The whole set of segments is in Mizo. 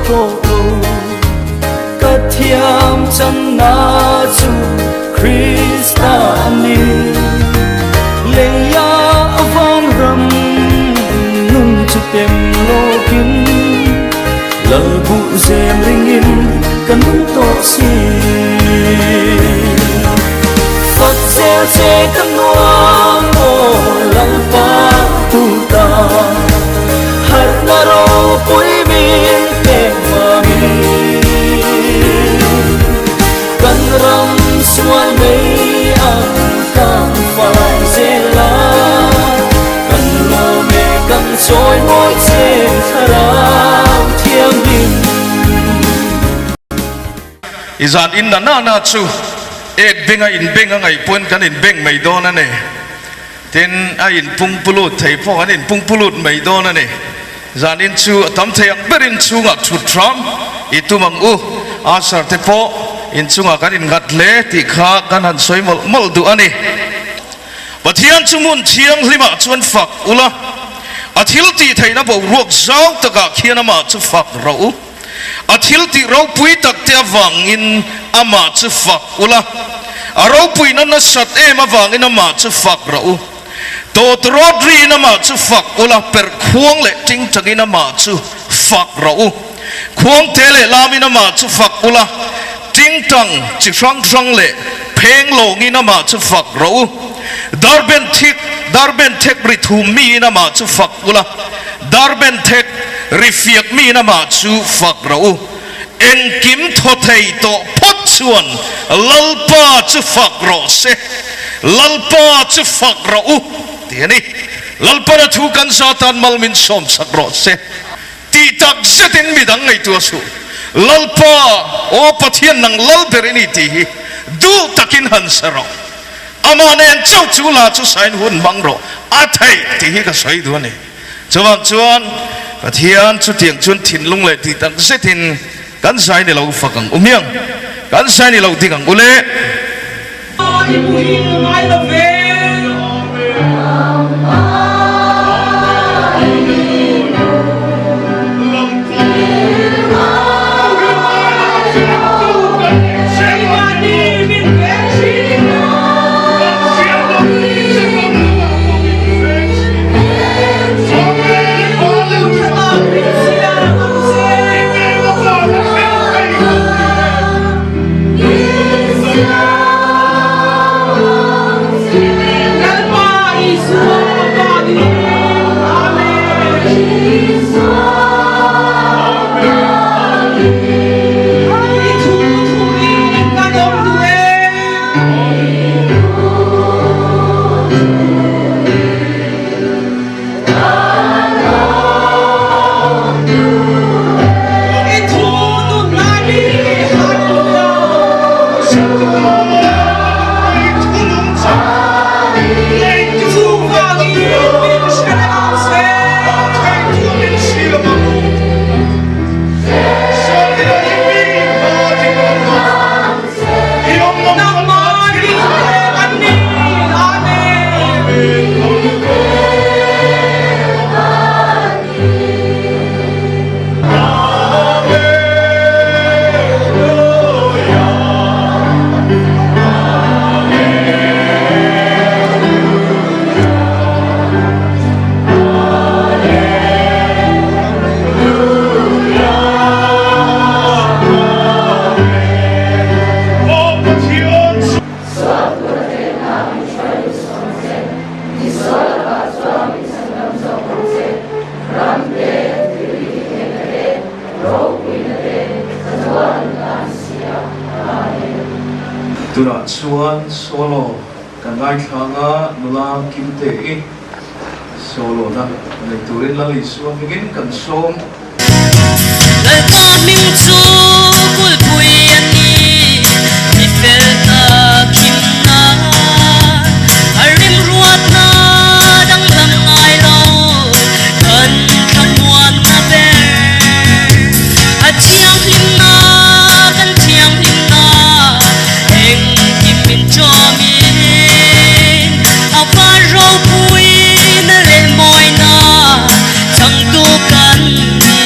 tawh lo. Ka thiam channa chu Krista a ni. Leia a vanram nun chu tem lawkin Lalbuh zem ringin ka nung tawh si. Fak zel che ka nuam aw Lalpa tu ta. Harhna ropui min pek vangin kan ram sual mei ang kan fai zel a, kan lawm e kan chawi mawi che thlarau thianghlim. I zan in na na na chu ek benga in beng a ngaih pawn kan in beng mai dawn a ni. Tin, a inpung pulut thei pawh an inpung pulut mai dawn a ni. Zanin chu a tam thei ang berin chhungah thut hram i tum ang u. Asher te pawh inchungah kan innghat hle tih kha kan han sawi mawlh mawlh duh a ni. Pathian chu hmun thianghlimah chuan fak ula, a thil tih theihna boruak zau takah khian amah chu fak rawh u. A thil tih ropui tak te avangin amah chu fak ula, a ropuina nasat em avangin amah chu fak rawh u. Tawt rawt riin amah chu fak ula, perh khuang leh ting tangin amah chu fak rawh u. Khuang te leh lamin amah chu fak ula, ting tang chi hrang hrang leh pheng lawngin amah chu fak rawh u. Darben thik, darben thek ri thum miin amah chu fak ula, Darben thek ri fiak mi in amah chu fak rawh u. Engkim thaw thei tawh phawt chuan Lalpa chu fak rawh se. Lalpa chu fak rawh u ti a ni. Lalpan a thu kan za tan mal min sawm chak rawh se. Tih tak zetin midang ngaihtuah suh. Lalpa, aw Pathian nang lal ber i ni tih hi duh takin han sa rawh. Amah nen chauh chu la chu sain hun hmang rawh a theih tih hi ka sawi duh a ni. Chuvang chuan Pathian chutiang chuan thinlung leh tih tak zetin kan zai ni lo fak ang u miang, kan zai ni lo ding ang u le. I muhil ngai lo ve. Tunah chuan solo kan ngaithlang a, nula Kimte-i solo na nei turin Lal Isua hmingin kan sawm. Lalpa hming chu kulhpui a ni, mi fel tak himna. A rimruatna danglam ngai lo, kan thlamuanna ber. A thianghlimna kan thianghlimna, engkim min chawmin. A van ropuina leh mawina changtu kan ni.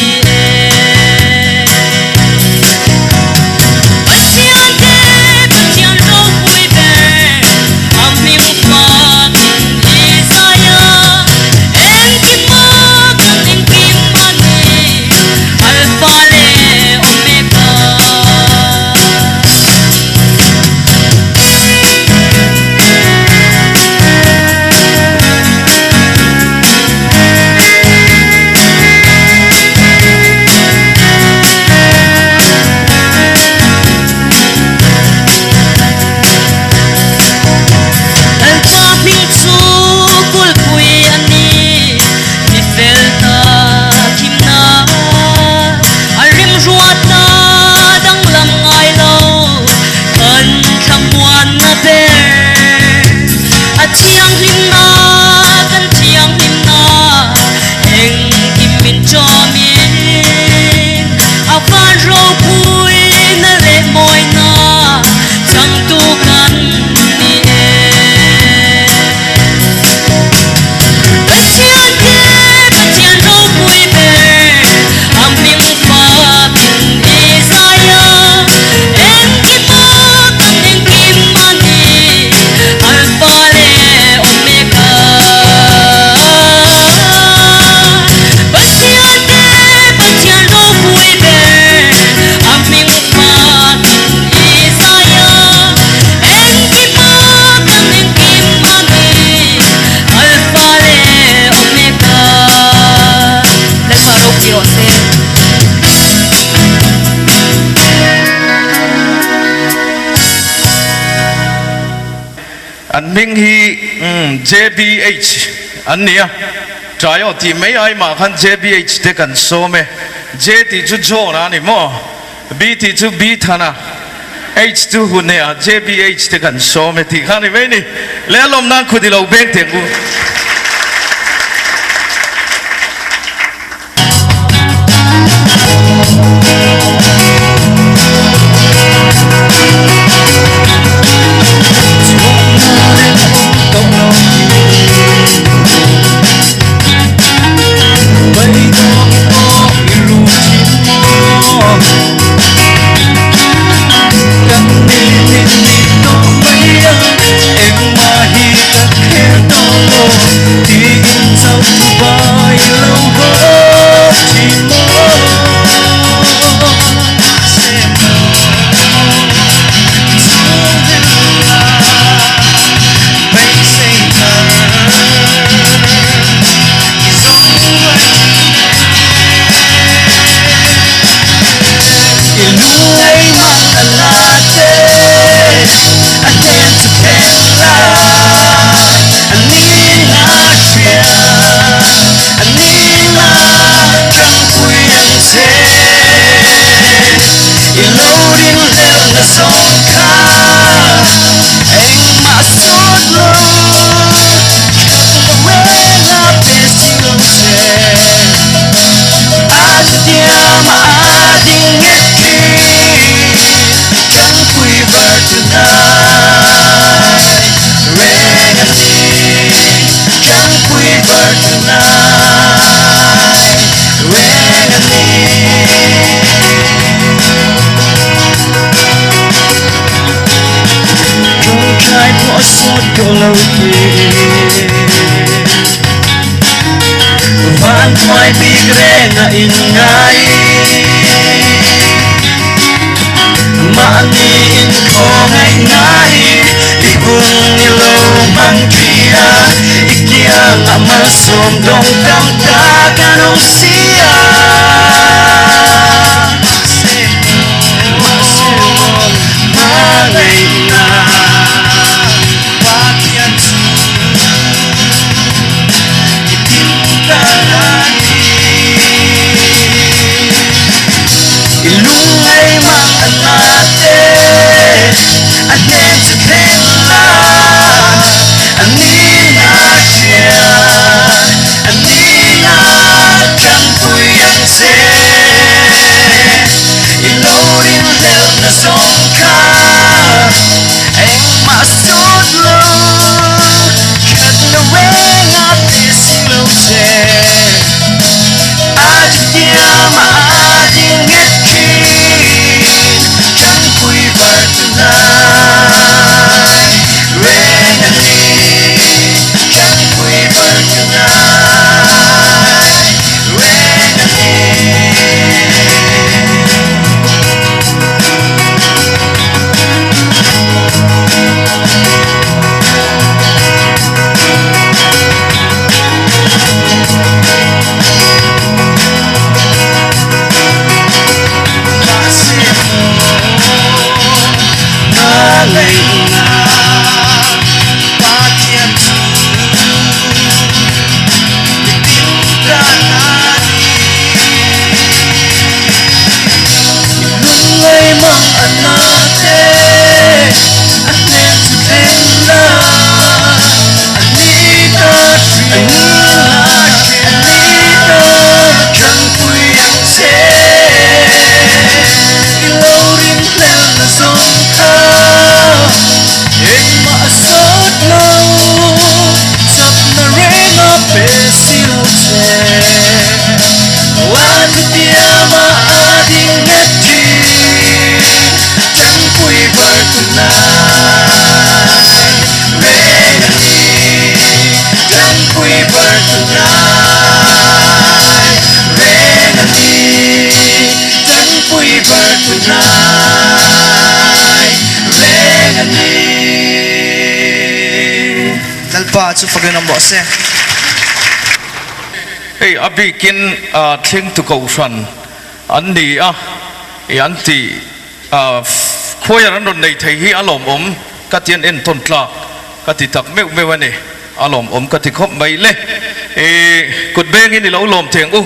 An hming hi JBH an ni a, tlai aw tih mai ai mah khan JBH te kan sawm e. J tih chu John a ni maw? B tih chu B Thana, H chu Hunea, JBH te kan sawm e tih kha a ni mai ni. Le a lawm nan khut i lo beng teh ang u. Lalpa chu fakin awm rawh se. Hei a bikin thlengtu kohhran an ni a, i an ti choir an rawn nei thei hi a lawmawm ka ti an entawn tlak. ka ti tak meuh meuh a ni. A lawmawm ka ti khawp mai le. I kut bengin i lo lawm thei ang u.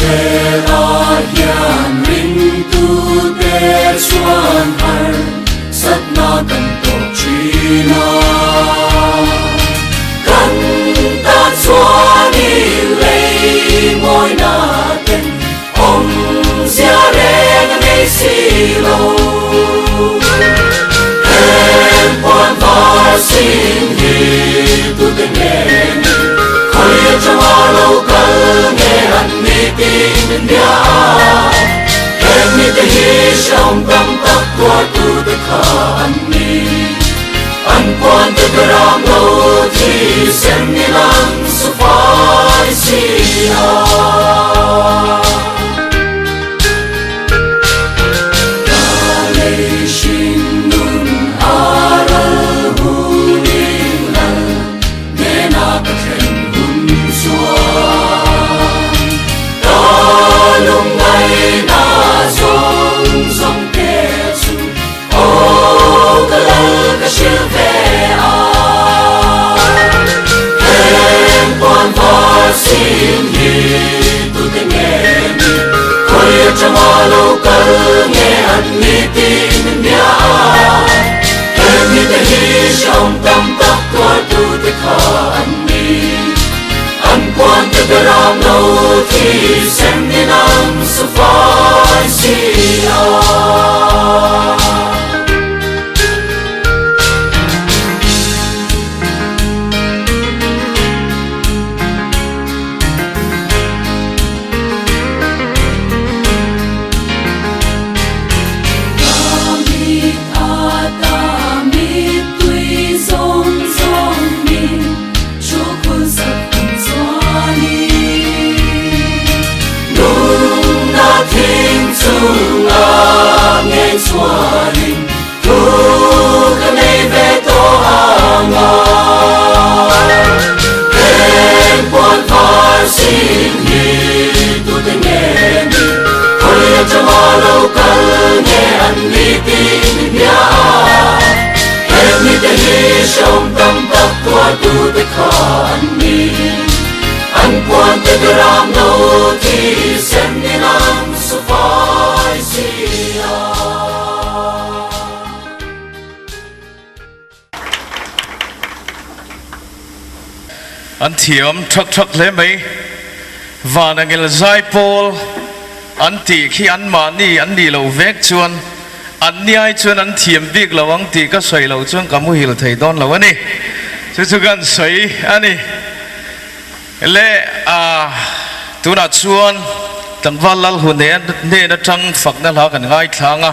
Khawvelah hian ringtute chuan harsatna kan tawk thin a. Kan tan chuan i lei mawina ten awmzia reng a nei si lo. Heng puan var sin hi tute nge ni? Khawi atanga lo kal nge an ni tih min bia a. Heng mite hi hrehawm tam tak tuartute kha an ni. An puan te ram lo thi sen ni lang su fai si a. Ka lei hring nun a ral hun in lal nena ka thlen hun chuan ka lungngaihna zawng zawng te chu Aw ka lal ka hrilh ve a, heng puan var sim hi tute nge ni? Khawi atanga lo kal nge an ni tih min bia a, heng mite hi hrehawm tam tak tuartute kha an ni. An puan te beram lo thi sen ni nang su fai si a. Nunna thing chunga ngei chuanin thu ka nei ve tawh ang a. Heng puan var sin hi tute nge ni? Khawi atanga lo kal nge an ni tih min hria a. Heng mite hi hrehawm tam tak tuartute kha an ni. An puan te ram no thi sen ni nang su fai si a. An thiam thak thak hle mai. Van angel zai pawl an tih khi anmahni an nih loh vek chuan an niai chuan an thiam bik lo ang tih ka sawi loh chuan ka muhil thei dawn lo a ni. Chu chu kan sawi a ni. Le a tunah chuan tlangval Lalhune hnen atang fakna hla kan ngaithlang a.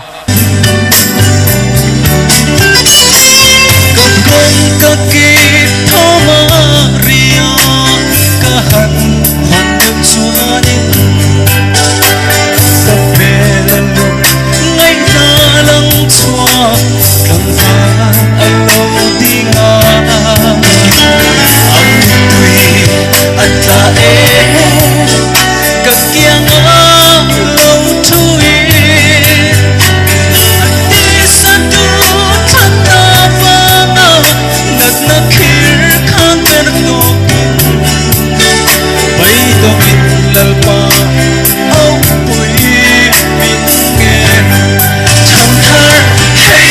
Ka kawng ka kip tho Maria ka han hawn deuh chuanin ka hmel a lung ngaihna lang chhuak tlangval a lo ding a a muttui a tla e ka kiang a lo thui a tisa tu thlan avanga natna khir khan ber tawkin beidawngin Lalpa aupui min ngen thangthar hei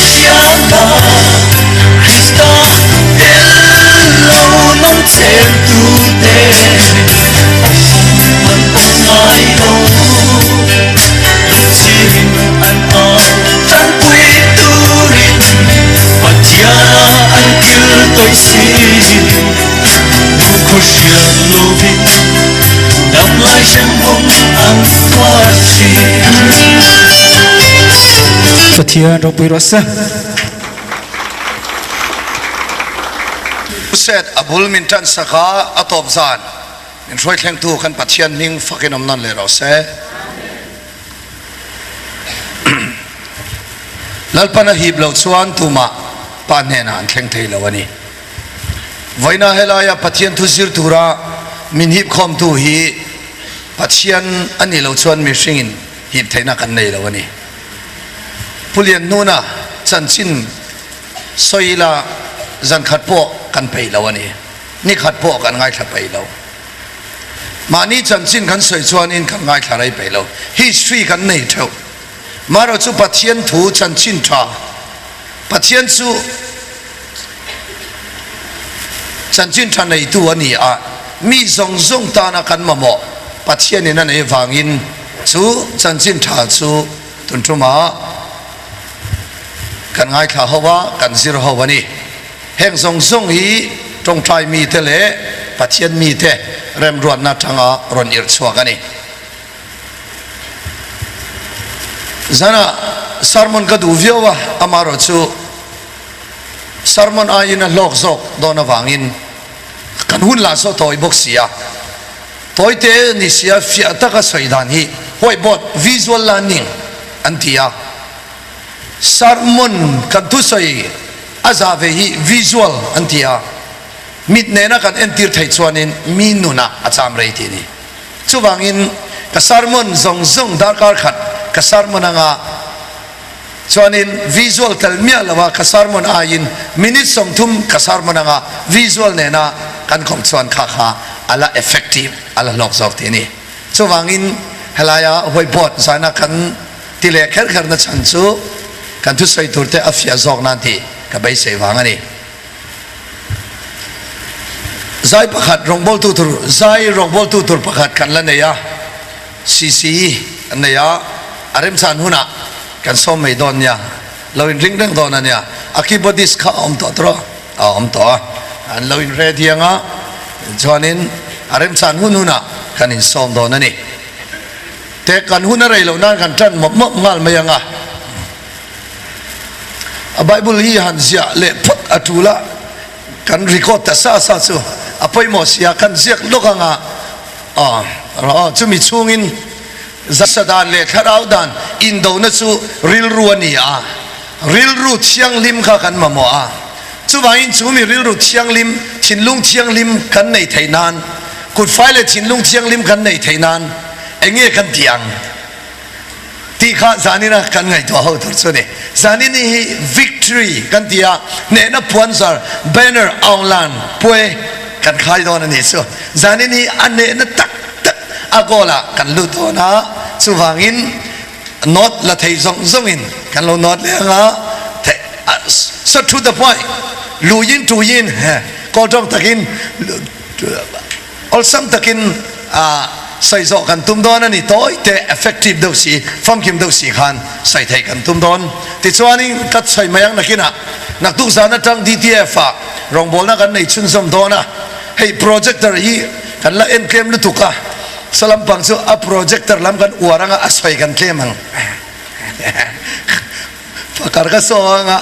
hriatna Krista tel lo nung chen tute awm an awm ngai lo lungchhirin an au tanpui turin Pathiana an kil tawih si lungkhaw hriat lovin damlai hremhum an tuar thin. Pathian ropui rawh se. Set a bul min tan sak a, a tawp zan min hruai thlengtu kan Pathian hming fakin awm nawn leh rawh se. Lalpan a hip loh chuan tumah Pa hnenah an thleng thei lo a ni. Vawiina helaia Pathian thu zir tura min hip khawmtu hi Pathian a nih loh chuan mihringin hip theihna kan nei lo a ni. Pu Lianhnuna chanchin sawi ila zan khat pawh kan peih lo a ni. Ni khat pawh kan ngaithla peih lo. Mahni chanchin kan sawi chuanin kan ngaithla rei peih lo. History kan nei theuh. Marawh chu Pathian thu chanchin tha, Pathian chu chanchin tha neitu a ni a, mi zawng zawng tana kan mamawh Pathianin a nei vangin chu chanchin tha chu tun tumah kan ngaithla ho a, kan zir ho a ni. Heng zawng zawng hi tawngtai mite leh Pathian mite remruatna atanga rawn irh chhuak a ni. Zanah sermon ka duh viau a, amaherawh chu sermon aiin a hlawk zawk dawn avangin kan hun lah saw tawi bawk si a. Tawite ni sia fiah taka sawi dan hi whiteboard visual learning an ti a. Sermon kan thusawi a zah ve hi visual an ti a, mit nena kan entir theih chuanin mi nunah a cham rei tih a ni. Chuvangin ka sermon zawng zawng darkar khat ka sermon anga chuanin visual tel miah lo a ka sermon aiin minute 30 ka sermon anga visual nena kan kawm chuan kha kha a la effective a la hlawk zawk tih a ni. Chuvangin helaia whiteboard zaina kan ti leh kher kher na chhan chu kan thusawi tur te a fiah zawk nan tih ka beisei vang a ni. Zai pakhat rawngbawltu tur zai rawngbawltu tur pakhat kan la nei a, CC an nei a, a remchan hunah kan sawm mai dawn nia, lo in ring reng dawn a nia, a keyboardist kha a awm tawh tawh a, a awm tawh a, an lo in ready anga chuanin a remchan hun hunah kan in sawm dawn a ni. Te kan hun a rei loh nan kan tan mawp mawp nghal mai anga. A Bible hi han ziah leh phawt a tul a, kan record ta sa sa chu a pawimawh si a, kan ziak lawk anga aw chumi chhungin zasa dan leh thlarau dan indona chu rilru a ni a, rilru thianghlim kha kan mamawh a, chuvangin chu mi rilru thianghlim, thinlung thianghlim kan nei theih nan, kut fai leh thinlung thianghlim kan nei theih nan eng nge kan tih ang? Tih kha zanina kan ngaihtuah ho tur chu a ni. Zanini hi victory kan ti a, hnehna puanzar, banner, aunglan, pue kan khai dawn a nih chu. Zanini a hnehna tak tak a goal ah kan lut dawn a, chuvangin note la thei zawng zawngin kan lo note leh ang a, so to the point, luiin tuiin, kawl tawng takin Awlsam takin sawi zawh kan tum dawn a ni tawi te effective deuh si, famkim deuh si khan sawi theih kan tum dawn. Tichuanin ka sawi mai ang nakinah naktuk zan atang DTF ah rawngbawlna kan nei chhunzawm dawn a, hei projector hi kan la en tlem lutuk a, saw lampang chu a projector lam kan uar anga a sawi kan tlem ang. Pakar ka saw ang a,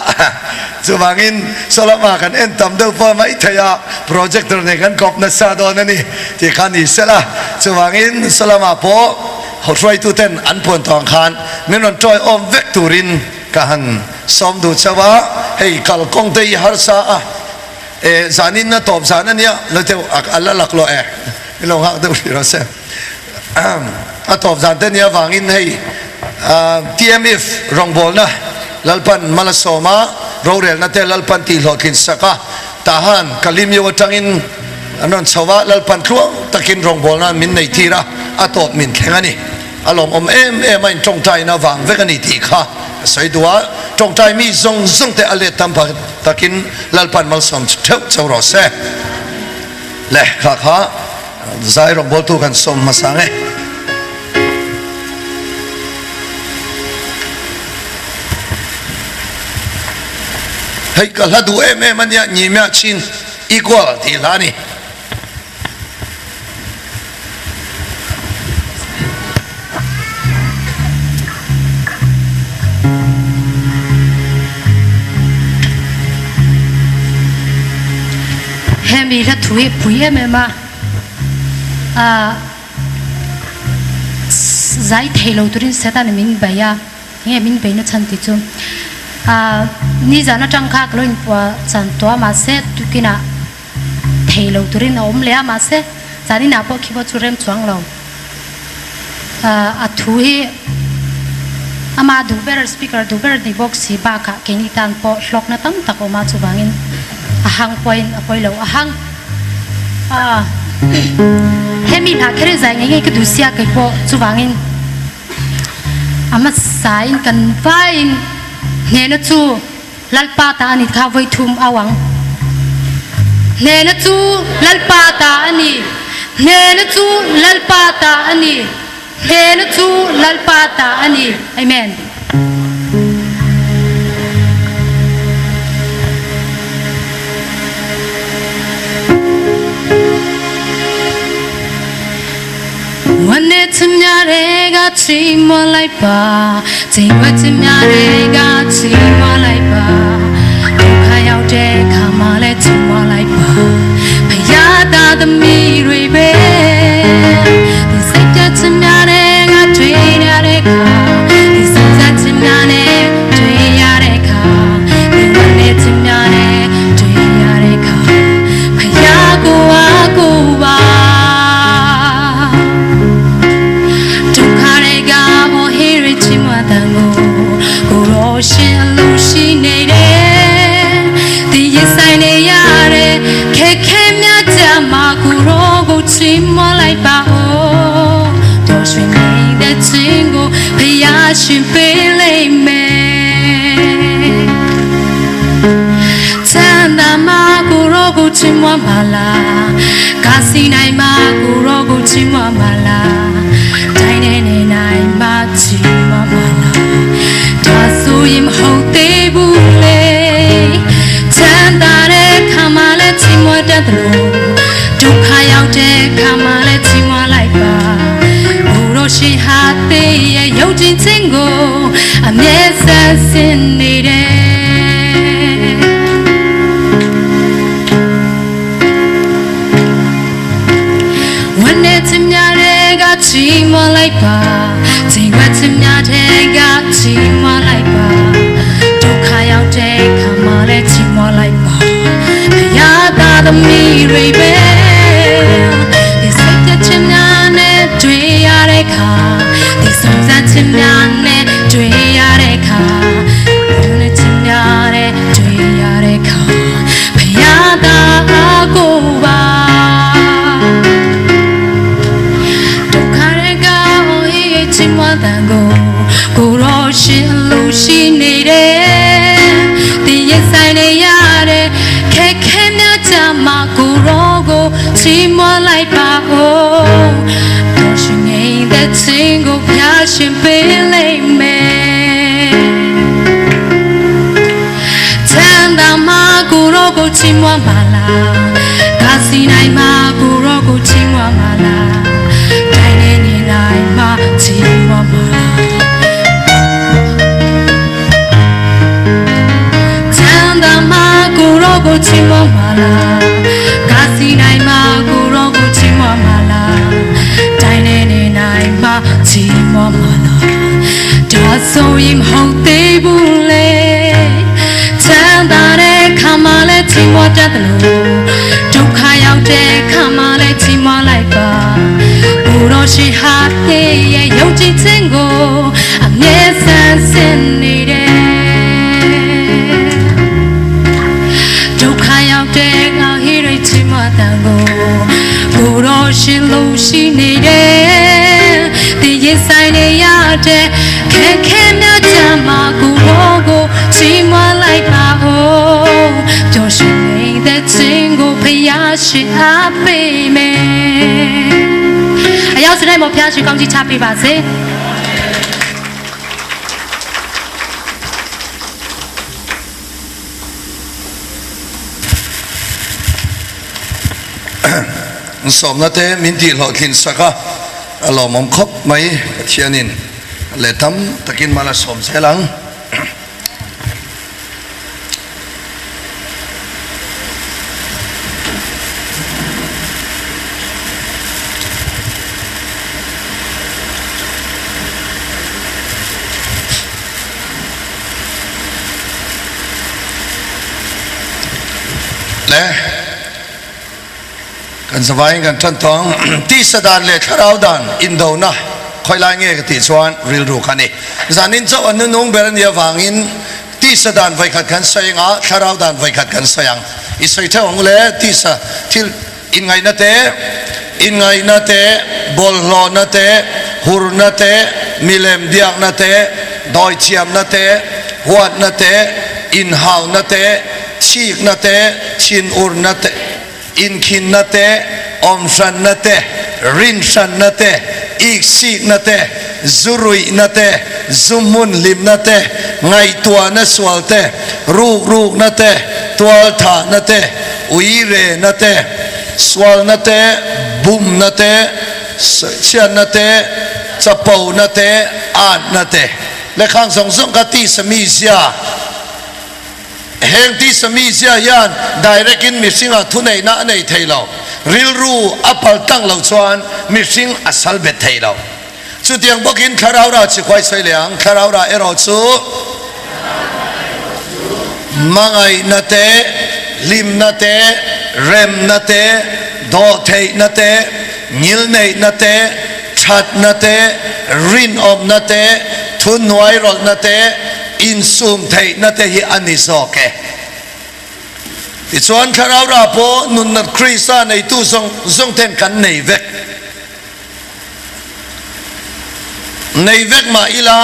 chuvangin saw lamah kan en tam deuh pawh mai thei a, projector nen kan kawp nasa dawn a ni tih kha ni sela, chuvangin saw lamah pawh hruaitu ten an puan tawh ang khan min rawn tawi awm vek turin ka han sawm duh chauh a, hei kalkawng te hi harsa a, e zanin a tawp zan a nia, lo teu a la lak lawh e, min lo nghak deuh hrih rawh se. A tawp dan te nia vangin hei TMF rawngbawlna Lalpan mal a sawm a, rorelna te Lalpan tih hlawhtlin sak a, tahan Kalimyo atangin an rawn chho a, Lalpan tluang takin rawngbawlna min nei tir a, a tawp min thleng a ni. A lawmawm em em a, in tawngtaina vang vek a ni tih kha a sawi duh a, tawngtai mi zawng zawng te a let tam takin Lalpan malsawm theuh chauh rawh se. Le kha kha Zai rawngbawltu kan sawm hmasa nge. Hei ka hla duh em em a nia, Nyimya Chin Equal tih hla a ni. Hemi hla thu hi pui em em a. A zai thei lo turin Satan in min bei a, enge min bei na chhan tih chu Nizan atang kha ka lo inpuah chan tawh a mahse tukinah thei lo turin a awm leh a mahse zaninah pawh khi pawh chu rem chuang lo. A thu hi amah duh ber speaker duh ber ni bawk si bakah keini tan pawh hlawkna tam tak a awm a chuvangin a hang pawhin a pawi lo a hang a hemi hlah kher hi zai ngei ngei ka duh sia kei pawh chuvangin a hmasa in kan vaiin hnehna chu Lalpa ta a ni kha vawi thum au ang. Hnehna chu Lalpa ta a ni. Hnehna chu Lalpa ta a ni. Hnehna chu Lalpa ta a ni. Amen. Sawmna te min tih hlawhtlin sak a, a lawmawm khawp mai. Pathianin leh tam takin mal a sawm zel ang. Le kan zavaiin kan tan tawng tisa dan leh thlarau dan indona khawilai nge ka tih chuan rilru kha ni. Zanin chauh an nunung ber a nih avangin tisa dan vawikhat kan sawi anga thlarau dan vawikhat kan sawi ang. I sawi theuh ang u le tisa thil inngaihna te, inngaihna te, bawlhhlawhna te, hurna te, milem biakna te, dawithiamna te, huatna te, inhauna te, chhikna te, thinurna te, inkhinna te, awmhranna te, rinhranna te, iksikna te, zu ruihna te, zu hmun hlimna te, ngaihtuahna sual te, rukrukna te, tualthahna te, uirena te, sualna te, bumna te, chhiatna te, chapona te, atna te. Lehkhang zawng zawng kha tisa mizia. Heng tisa mizia hian direct in mihringah thuneihna a nei thei lo. Rilru a pal tlang lo chuan mihring a sal bet thei lo. Chutiang bawkin thlarau rah chi khuai sawi leh ang, thlarau rah erawh chu hmangaihna te, hlimna te, remna te, dawhtheihna te, ngilneihna te, thatna te, rinawmna te, thuhnuairawlhna te, insum theihna te hi a ni zawk e. Tichuan thlarau rah pawh nunnat Krista neitu zawng zawng ten kan nei vek. Nei vek mah ila,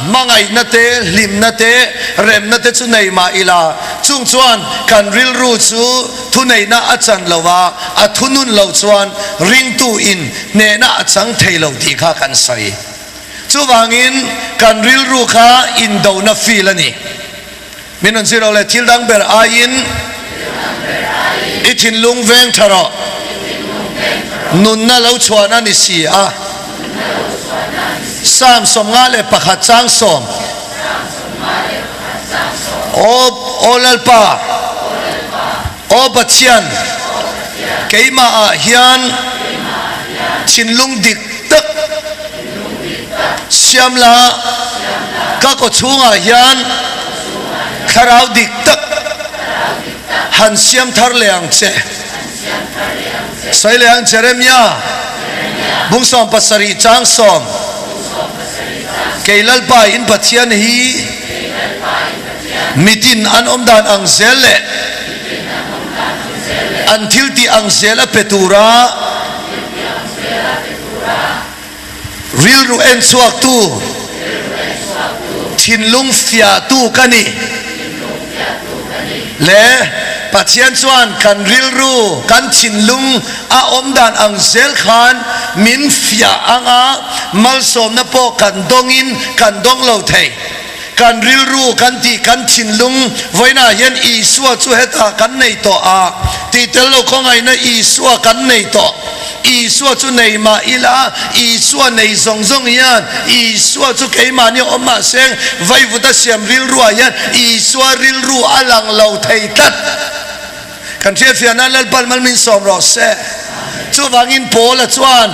hmangaihna te, hlimna te, remna te chu nei mah ila, chung chuan kan rilru chu thuneihna a chan lo a, a thunun lo chuan ringtu in hnehna a chang thei lo tih kha kan sawi. Chuvangin kan rilru kha indona feel a ni. Min rawn zir le, thil dang ber aiin i thinlung veng tha rawh. Nunna lo chhuahna ni si a. Psalm 51 chang 10. Aw, aw Lalpa, aw Pathian, keimahah hian thinlung dik tak siam la, ka kaw chhungah hian thlarau dik tak han siam thar leh ang che. Sawi leh ang Jeremia bung 17 chang 10, Kei Lalpa in Pathian hi mitin an awm dan ang zel leh an thil tih ang zel a pe tura Rilru en chhuaktu, thinlung fiahtu ka ni. Le Pathian chuan kan rilru, kan thinlung a awm dan ang zel khan min fiah ang a, malsawmna pawh kan dawngin kan dawng lo thei. Kan rilru kan tih kan thinlung vawiinah hian Isua chu hetah kan nei tawh a, tih tel lo khawngaihna Isua kan nei tawh. Isua chu nei mah ila, Isua nei zawng zawng hian Isua chu keimahni awm mah seng vaivuta siam rilruah hian Isua rilru a lang lo thei tlat. Kan hriatfiah nan Lalpan mal min sawm rawh se. Chuvangin Paula chuan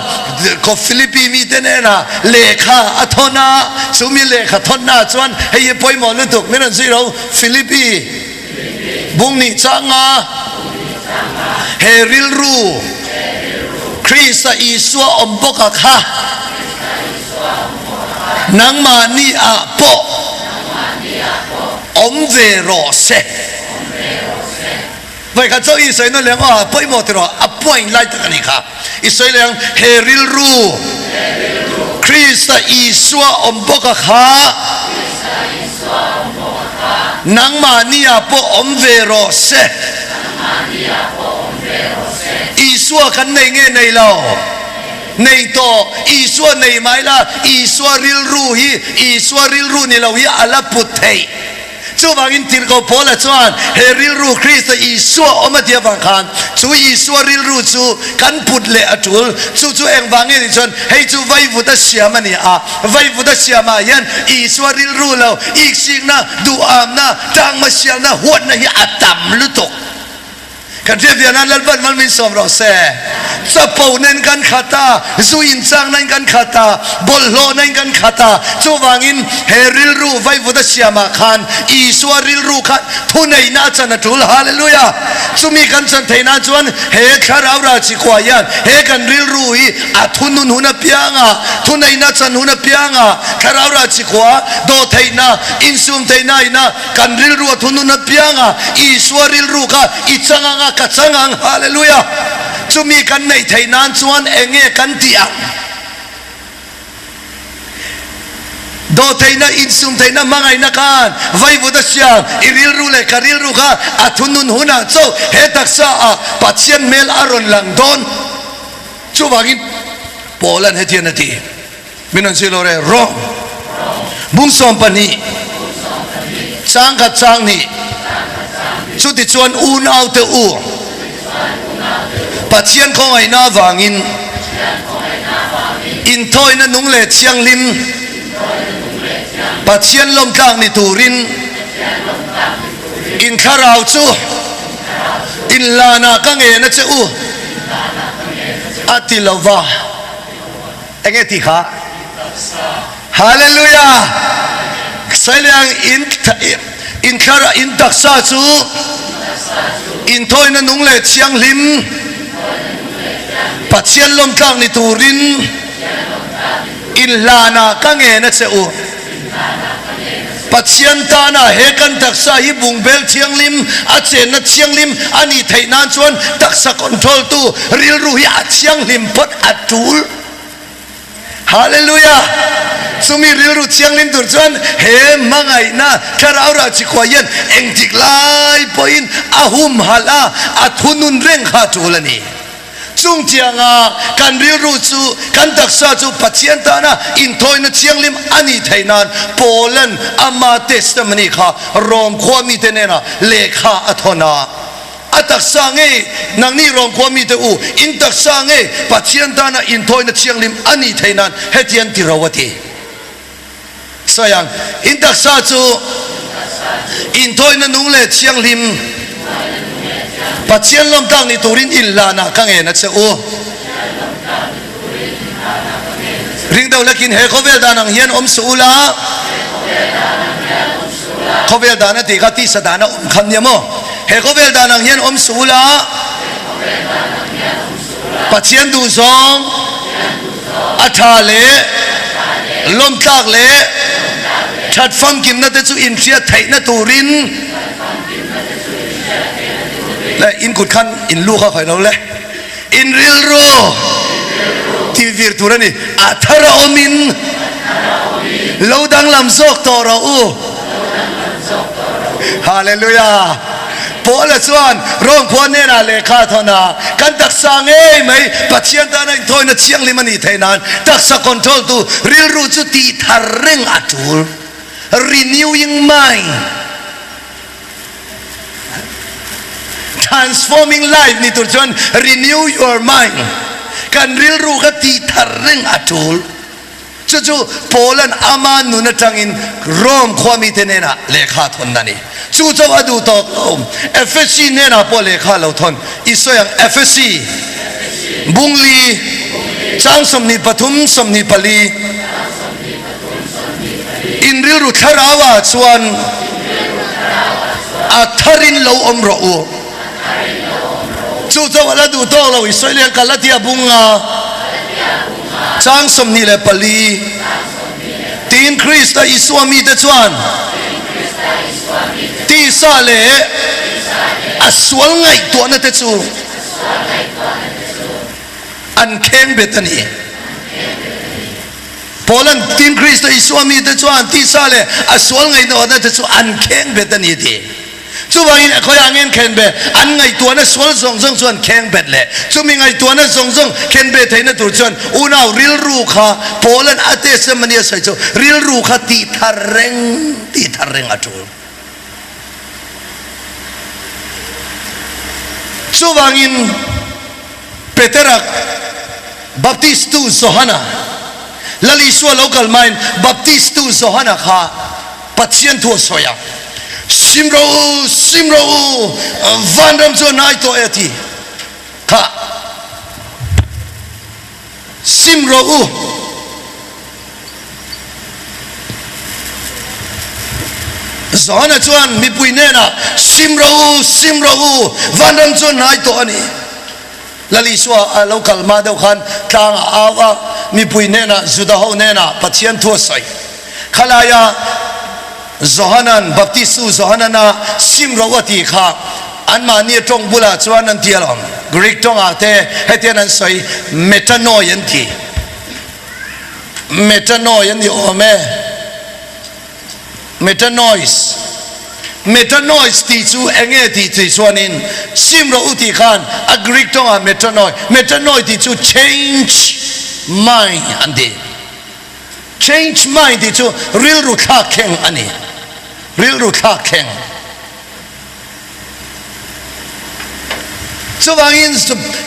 ko Philippi mite hnenah lehkha a thawn a, chu mi lehkha thawnnaah chuan hei hi pawimawh lutuk min rawn zui ro, Philippi bung nih changa he rilru Krista Isua awm bawk a kha nangmahni ah pawh awm ve rawh se. Vawikhat chu i sawi nawn leh ang aw, pawimawh ti rawh, a point lai tak a nih kha. I sawi leh ang, he rilru Krista Isua awm bawk a kha nangmahni ah pawh awm ve rawh se. Isua kan nei nge nei lo? Nei tawh, Isua nei mai la, Isua rilru hi Isua rilru ni lo hi a la put theih. Chuvangin Tirhkoh Paula chuan he rilru Krista Isua awm a tih avang khan chu Isua rilru chu kan put leh a tul. Chu chu engvang nge tih chuan hei chu vaivut a siam a ni a, vaivut a siamah hian Isua rilru lo iksikna, duhamna, tangma sialna, huatna hi a tam lutuk. Kan hriat ve nan Lalpan mal min sawm rawh se. Chapo nen kan khat a, zu inchangna in kan khat a, bawlhhlawhna in kan khat a. Chuvangin he rilru vaivut a siamah khan Isua rilru khan thuneihna a chan a tul. Hallelujah! Chumi kan chan theih nan chuan he thlarau ral chikua hian he kan rilru hi a thunun hun apianga, thuneihna a chan hun apianga thlarau ral chikua dawhtheihna, insum theihna ina Kan rilru a thunun apianga Isua rilru kha i chang ang a, ka chang ang. Hallelujah! Chumi kan neih theih nan chuan eng nge kan tih ang? Dawhtheihna, insumtheihna, hmangaihna khan vaivut a siam. I rilru leh ka rilru kha a thunun hunah chauh he taksa ah Pathian hmel a rawn lang dawn. Chuvangin Paula'n hetian a ti. Min rawn zir lo re rawng. Bung 12 chang khat chang hnih. Chutichuan unaute u, Pathian khawngaihna avangin inthawina nung leh thianghlim Pathian lawmtlak ni turin in thlarau chu inhlanah ka ngen a che u a ti lova. Enge tih kha? Hallelujah! Sailiang in in thlar in taksa chu inthawina nung leh thianghlim Pathian lawmtlak ni turin inhlanah ka ngen a che u. Pathian tana he kan taksa hi bungbel thianghlim, a chenna thianghlim a nih theih nan chuan taksa control tu rilru hi a thianghlim phawt a tul. Hallelujah! Chumi rilru thianghlim tur chuan he hmangaihna thlarau rah chikhuah hian engtik lai pawhin a humhalh a, a thunun reng kha a tul a ni. Chungtianga kan rilru chu kan taksa chu Pathian tana inthawina thianghlim a nih theih nan Paula'n ama testimony kha Rom khua mite nena lehkha a thawn a. A taksa ngei, nangni Rom khua mite u, in taksa ngei Pathian tana inthawina thianghlim a nih theih nan hetiang ti ro a ti. Sawi ang, in taksa chu inthawina nung leh thianghlim Pathian lawmtlak ni turin inhlanah ka ngen a che u. Ring deuh lekin he khawvel dan ang hian awm suh ula, khawvel dan a tih kha tisa dan a awm kha nia maw? He khawvel dan ang hian awm suh ula, Pathian duhzawng a tha leh lawmtlak leh that famkimna te chu inhriat theihna turin leh in kut khan in lu kha khawih lo le in rilru tih vir tur a ni a thar a awmin lo danglam zawk tawh rawh u. Hallelujah! Paula chuan Rome khua hnenah lehkha a thawn a, Kan taksa ngei mai Pathian tana inthawina thianghlim a nih theih nan taksa control tu rilru chu tih thar reng a tul. Renewing mind. Transforming life ni tur chuan renew your mind. Kan rilru kha tih thar reng a tul. Chu chu Paula'n ama nun atangin Rome khua mite hnenah lehkha a thawn a ni. Chu chauh a duh tawk lo. Efesi hnenah pawh lehkha a lo thawn. I sawi ang, Efesi, Bungli, chang 23, 24, In rilru thlarauah chuan a tharin lo awm rawh u. Chu chauh a la duh tawk lo, i sawi leh Galatia bunga chang 24 tiin Krista Isua mite chuan tisa leh a sual ngaihtuahna te chu an kheng bet a ni. Paula'n tiin Krista Isua mite chuan tisa leh a sual ngaihtuahna te chu an kheng bet a ni a ti. Chuvangin a khawiah ngen khen be an ngaihtuahna sual zawng zawng chuan kheng bet leh chumi ngaihtuahna zawng zawng khen be theihna tur chuan unau rilru kha Paula'n a testimony a sawi chu rilru kha tih thar reng tih thar reng a tul. Chuvangin Petera Baptist tu Johana Lal Isua lo kal hmain Baptist tu Johana kha Pathian thu a sawi a. Sim rawh u, sim rawh u, vanram chu a hnai tawh e a ti kha. Sim rawh u. Johana chuan mipui hnenah, Sim rawh u, sim rawh u, vanram chu a hnai tawh a ni. Lal Isua a lo kal hma deuh khan tlang a au a, mipui hnenah, Juda ho hnenah Pathian thu a sawi. Khalaia Johanan, Baptistu Johanana sim rawh u a tih kha anmahni a tawng bulah chuan an ti alawm. Greek tawngah te hetian an sawi, metanoi an ti. Metanoi an ni awm e. Metanois. Metanois tih chu eng nge tih tih chuanin sim rawh u tih khan a Greek tawngah metanoi, metanoi tih chu change mind an ti. Change mind tih chu rilru thlak thleng a ni. Rilru thlak thleng. Chuvangin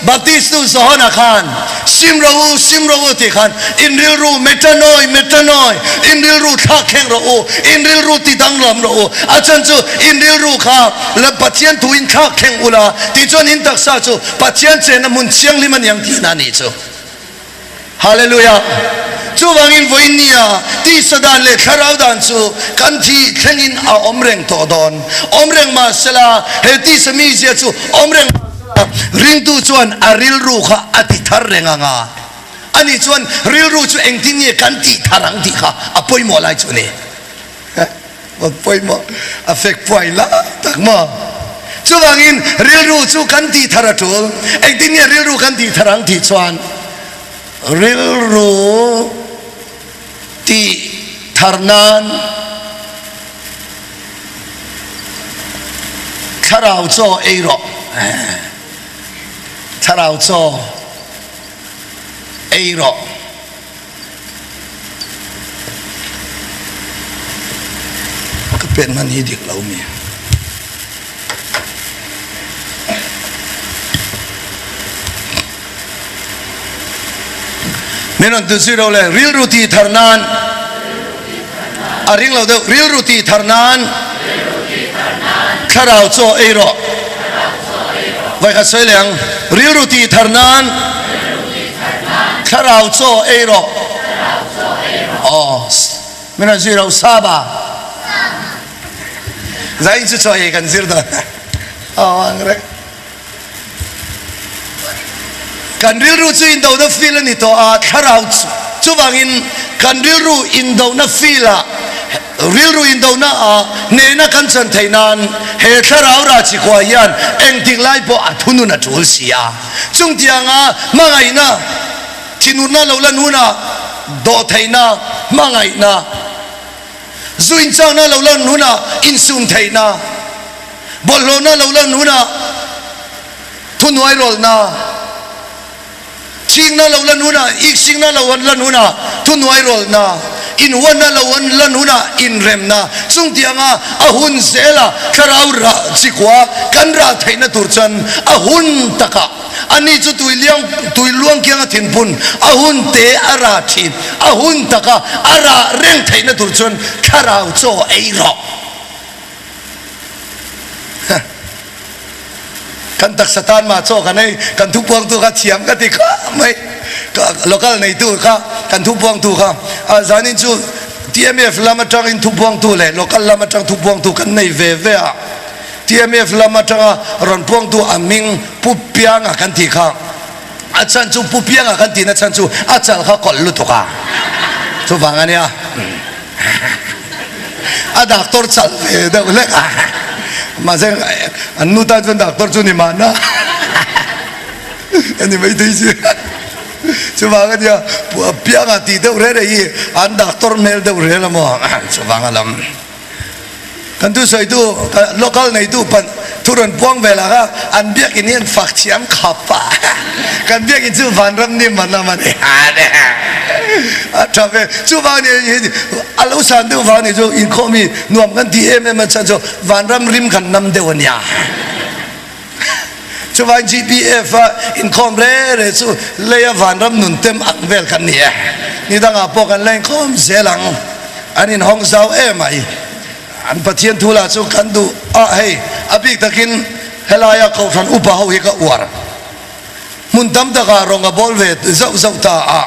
Baptist nu Johana khan, Sim rawh u, sim rawh u tih khan, In rilru metanoi, metanoi, in rilru thlak thleng rawh u, in rilru ti danglam rawh u, a chhan chu in rilru kha la Pathian thu in thlak thleng ula tih chuan in taksa chu Pathian chenna hmun thianghlim a niang tihna a nih chu. Hallelujah! Chuvangin vawiin nia tisa dan leh thlarau dan chu kan thi thlengin a awm reng tawh dawn. Awm reng mah sela, he tisa mizia chu awm reng mah sela, ringtu chuan a rilru kha a ti thar reng ang a. Ani chuan rilru chu engtin nge kan tih thar ang tih kha a pawimawh lai chu a ni. A pawimawh a fek puai la tak maw? Chuvangin rilru chu kan tih thar a tul. Engtin nge rilru kan tih thar ang tih chuan rilru tih thar nan thlarau chaw ei rawh. Thlarau chaw ei rawh. Ka pen hman hi dik lo mi. Min rawn tu zui ro le rilru ti thar nan a ring lo deuh rilru ti thar nan thlarau chaw ei rawh vai khat sawi leh ang rilru ti thar nan Thlarau chaw ei rawh. Aw, min rawn zui ro Saba. Zain chu chaw ei kan zir dawn. Aw ang reng. Kan rilru chu indona feel a ni tawh a, thlarau chuvangin kan rilru indona feel ah Rilru indona ah hnehna kan chan theih nan he thlarau rah chikua hian engtik lai pawh a thunun a tul si a. Chungtianga hmangaihna, thinurna lo lan hunah dawhtheihna, hmangaihna, zu inchakna lo lan hunah insum theihna, bawlhhlawhna lo lan hunah thuhnuai rawlhna, Chingna lo lan hunah, iksikna lo an lan hunah, thuhnuai rawlhna, inhuatna lo an lan hunah, inremna, chungtianga a hun zela thlarau rah chikua kan rah theihna tur chuan a hun takah ani chu tui liang tui luang kianga thinphun a hun te a rah thin, a hun taka a rah reng theihna tur chuan thlarau chaw ei rawh. Kan taksa tan mah chaw kan ei, kan thupuangtu kha thiam ka ti khawp mai. Local neitu kha kan thupuangtu kha a zanin chu TMF lam atangin thupuangtu leh local lam atang thupuangtu kan nei ve ve a. TMF lam atanga rawn puangtu a hming Pu Pianga kan tih kha a chhan chu Pu Pianga kan tihna chhan chu a chal kha kawlh lutuk a, chuvang a nia. A doctor chal ve deuh hlek a, mahse an nu tan chuan doctor chu ni mahna a ni maithei si. Chuvang a nia pianga tih deuh reh reh hi an doctor hmel deuh rel a maw chuvang a lam. Kan thusawitu local neitu pan thu rawn puang ve lah kha an biakin hi an fak thiam khap a, kan biakin chu vanram ni man a man a tha ve. Chuvang ni hi a lo san deuh vang ni chu inkhawm hi nuam kan ti em em a chhan chu vanram rim kan nam deuh a nia. Chuvang GPF a inkhawm re re chu leia vanram nun tem ang vel kan ni e. Ni dangah pawh kan la inkhawm zel ang. An inhawng zau em mai. Kan Pathian thu lah chu kan duh a, hei a bik takin helaia Kohhran upa ho hi ka uar. Hmun tam takah rawng a bawl ve zauh zauh ta a,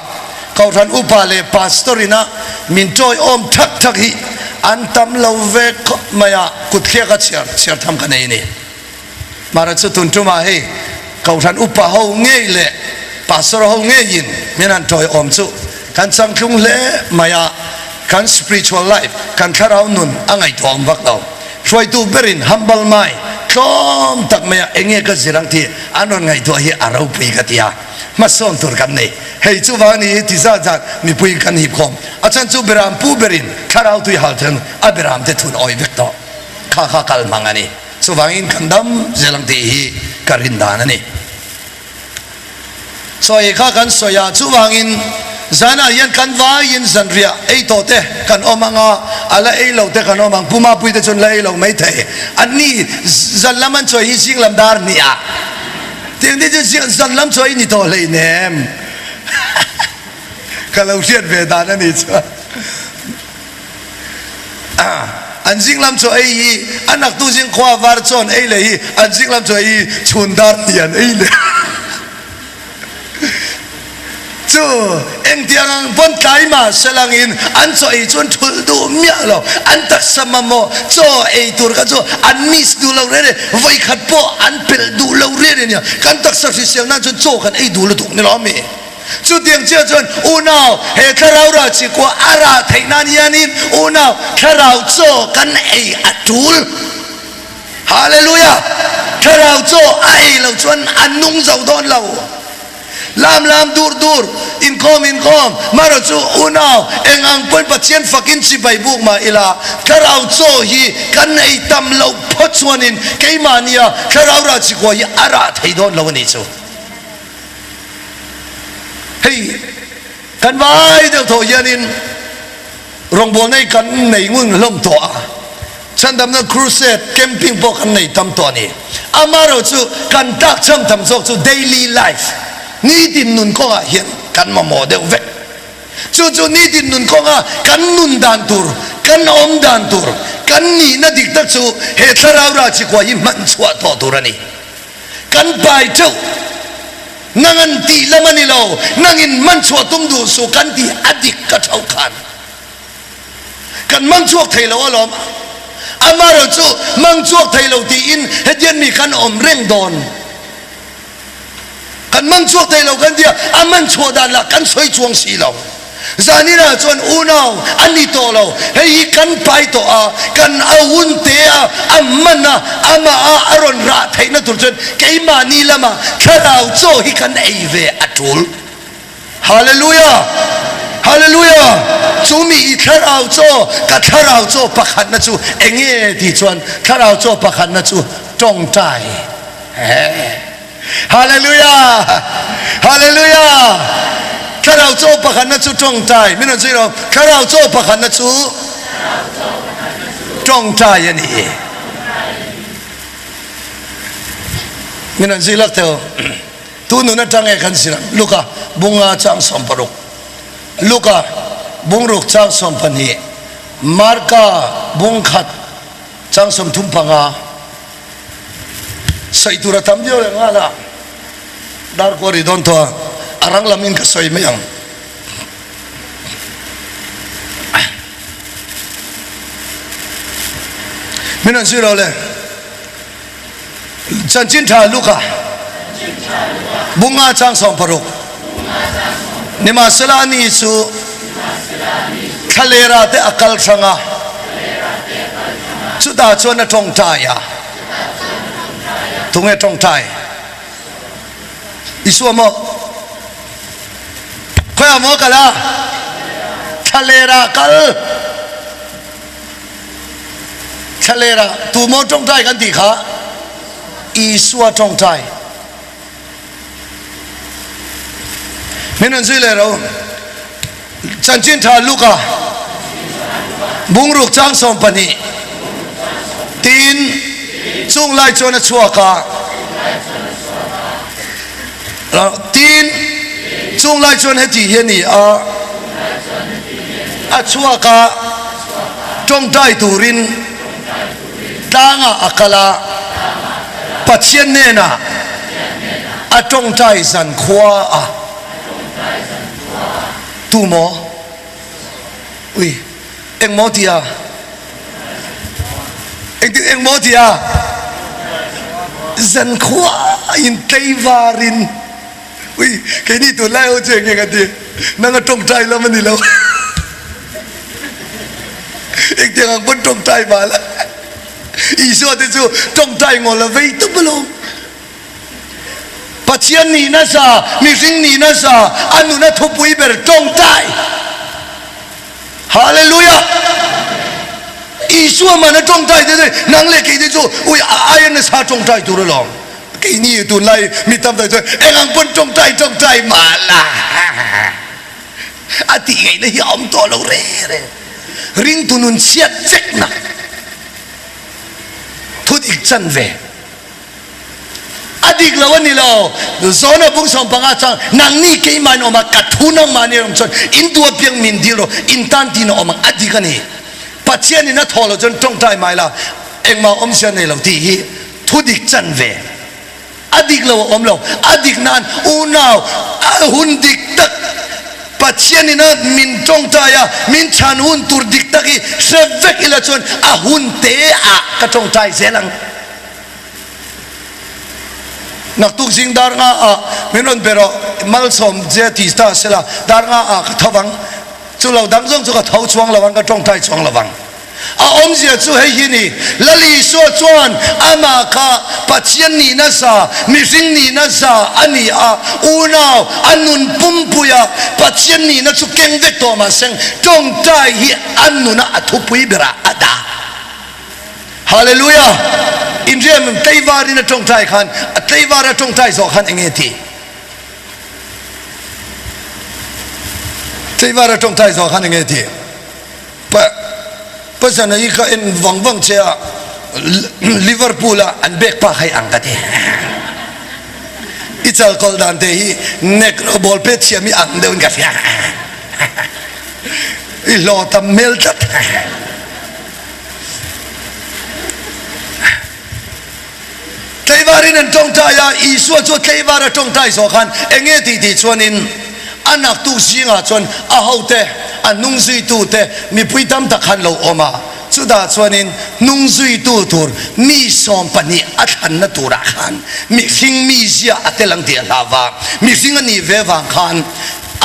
Kohhran upa leh Pastor ina min tawiawm thak thak hi an tam lo ve khawp mai a, kut thliak a chhiar chhiar tham ka nei a ni. Mara chu tun tumah hei Kohhran upa ho ngei leh Pastor ho ngeiin min han tawiawm chu kan changtlung hle mai a, kan spiritual life, kan thlarau nun a ngaihtuahawm vak lo. Hruaitu berin humble mind, tlawm tak maia enge ka zir ang tih an rawn ngaihtuah hi a ropui ka ti a, hmasawn tur kan nei. Hei chuvang ni hi ti zat zat mipui kan hip khawm. A chhan chu beram pu berin thlarau tui hal theng a beram te thun awi vek tawh. Kha kha kal hmang a ni. Chuvangin kan dam zel ang tih hi ka rin dan a ni. Sawi kha kan sawi a, chuvangin zanah hian kan vaiin zanriah ei tawh te kan awm ang a, a la ei lo te kan awm ang. Pu Mapui te chuan la ei lo mai thei. An ni zan lam an chawi hi zing lam dar hnih ah. Tiang te chu zan lam chawi ni tawh hleinem. Ka lo hriat ve dan a nih chuan. An zing lam chaw ei hi a naktu zing khua var chawn ei leh hi an zing lam chaw ei hi chhun dar hnih an ei leh chu engtiang ang pawn tlai mah se langin an chaw ei chu an thulh duh miah lo an taksa mamawh chaw ei tur kha chu an miss duh lo reng reng vawikhat pawh an pelh duh lo reng reng nia kan taksa hrisel nan chuan chaw kan ei duh lutuk ni lo ami. Chutiang chiah chuan unau, he thlarau rah chi kua a rah theih nan hianin unau thlarau chaw kan ei a tul. Hallelujah! Thlarau chaw a ei lo chuan a nung zo dawn lo. Lam lam dur dur, inkhawm inkhawm, marawh chu unau eng ang pawn Pathian fakin chibai buk mah ila, thlarau chaw hi kan ei tam loh phawt chuanin keimahnia thlarau rah chi kua hi a rah thei dawn lo a nih chu. Hei kan vai deuh tawh hianin rawngbawlna hi kan nei ngun hlawm tawh a, chhandamna crusade, camping pawh kan nei tam tawh a ni. Amaherawh chu kan tlak chham tam zawk chu daily life, nitin nun kawngah hian kan mamawh deuh vek. Chu chu nitin nun kawnga kan nun dan tur, kan awm dan tur, kan nihna dik tak chu he thlarau rachikua hi hman chhuah tawh tur a ni. Kan pai teuh. Nang an tih lam a ni lo, nangin man chhuah tum duh suh kan tih a dik ka thauh khan kan mang chhuak thei lo alawm. Amaherawh chu mang chhuak thei lo tiin hetiang mi kan awm reng dawn. Kan mang chhuak thei lo kan tia a man chhuah dan lah kan sawi chuang si lo. Zaninah chuan unau a ni tawh lo, hei hi kan pai tawh a, kan a hun te a, a man a, amah a a rawn rah theihna tur chuan keimahni lama thlarau chaw hi kan ei ve a tul. Hallelujah! Hallelujah! Chu mi i thlarau chaw, ka thlarau chaw pakhatna chu enge tih chuan thlarau chaw pakhatna chu tawngtai. Hallelujah! Hallelujah! Thlarau chaw pakhatna chu tawngtai. Min rawn zui rawh. Thlarau chaw pakhatna chu tawngtai a ni. Min rawn zui lak teh. Tu nun atang e kan zir ang. Luka bunga chang 16. Luka bungruk chang 12. Marka bungkhat chang 35. Sawi tur a tam viau leh nghal a, dar kual ri dawn tawh a, a rang lam in ka sawi mai ang. Min rawn zui lo le. Chanchin tha Luka bunga chang 16 Nimahsela ani chu thlalera te a kal hrang a, chutah chuan a tawngtai a. Tunge tawngtai? Isua maw? Khawiah maw kal a? Thlalera kal. Thlalera tu maw tawngtai kan tih kha? Isua tawngtai. Min rawn zui leh ro. Chanchin tha Luka bungruk chang 12 tiin chung lai chuan a chhuak a. Tin chung lai chuan heti hi a ni a, a chhuak a tawngtai turin. Tlangah a kal a, Pathian hnenah a tawngtai zankhua a. Tu maw? Ui, eng maw ti a? Engtin eng maw ti a? Zankhua in tleivarin. Ui, keini tunlai ho chu eng nge ka ti? Nang a tawngtai lam a ni lo. Engtiang ang pawn tawngtai mal a. Isua te chu tawngtai ngawl a vei tup alawm. Pathian nih nasa, mihring nih nasa, a nuna thupui ber tawngtai. Hallelujah! Isua man a tawngtai te chu nang leh kei te chu ui a aia nasa tawngtai tur alawm. Keini tunlai mi tam tak chuan eng ang pawn tawngtai tawngtai mal a. A tih ngaihna hi a awm tawh lo reng reng. Ringtu nun chhiat chekna thu dik chan ve. A dik lo a ni lo. Zona bung 15 chuan nangni keimah in awm a, ka thu nangmah nen awm chuan in duh apiang min dil rawh, in tan tin a awm ang. A dik a ni. Pathian in a thaw lo chuan tawngtai mai la, engmah awmzia nei lo tih hi thu dik chan ve. A dik lo a awm lo. A dik nan unau a hun dik tak Pathian in a min tawngtai a, min chhan hun tur dik tak hi hre vek ila chuan a hun te ah ka tawngtai zel ang. Naktuk zing dar nga ah min rawn be rawh, malsawm che ti ta sela dar nga ah ka tho vang. Chu lo dang zawng chu ka tho chuang lo ang, ka tawngtai chuang lo vang. A awmzia chu hei hi ni, Lal Isua chuan amah kha Pathian nihna za, mihring nihna za a ni a, unau a nun pumpuia Pathian nihna chu keng vek tawh mahse tawngtai hi a nuna a thupui berah a dah. Hallelujah! Inriam tleivarin a tawngtai khan, a tleivara tawngtai zawh khan eng nge tih? Tleivara tawngtai zawh khan eng nge tih? Pa Pazana hi ka en vang vang che a, Liverpool a an bek pa kha i ang ka ti. I chal kawlh dan te hi nek lo ball pet thiam i ang deuh in ka hria. I hlawh tam hmel tlat. Tleivarin an tawngtai a, Isua chu tleivar a tawngtai zawh khan eng nge tih tih chuanin a naktuk zingah chuan a hote, a hnungzuitute mipui tam tak khan lo awm a, chutah chuanin hnungzuitu tur mi 12 a thlanna turah khan mihring mizia a tel ang tih a hlau va, mihring a nih ve vang khan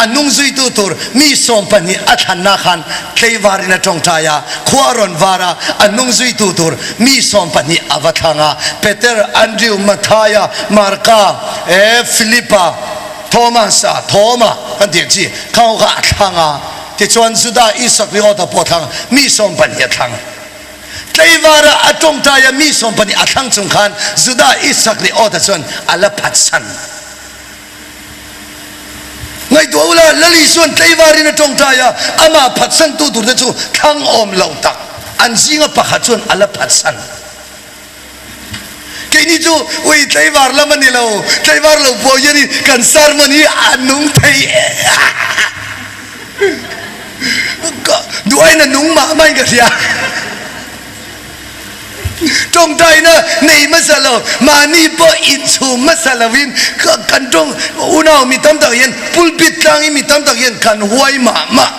A hnung zuitu tur mi 12 a thlanna khan tleivarin a tawngtai a, khua a rawn var a, a hnung zuitu tur mi 12 a va thlang a, Peter, Andrew, Matthaia, Marka, e, Philipa, Thomasa, Thoma kan tih ang chi kha ho kha a thlang a, tichuan Juda Isakriota pawh a thlang a, mi 12 a thlang. Tleivara a tawngtai a, mi 12 a thlang chung khan Juda Isakriota chuan a la phatsan. Ngaihtuah ula, Lal Isua'n tleivarin a tawngtai a, amah phatsantu turte chu thlang awm lo tak an zinga pakhat chuan a la phatsan. Keini chu ui tleivar lam a ni lo, tleivar lo pawh hian i kan sermon hi a nung thei e. Duain a nung mah mahin ka hria. Tawngtaina nei hmasa lo, mahni pawh inchhum hmasa lovin kan tawng unau mi tam tak hian pulpit tlangin mi tam tak hian kan huai mah mah.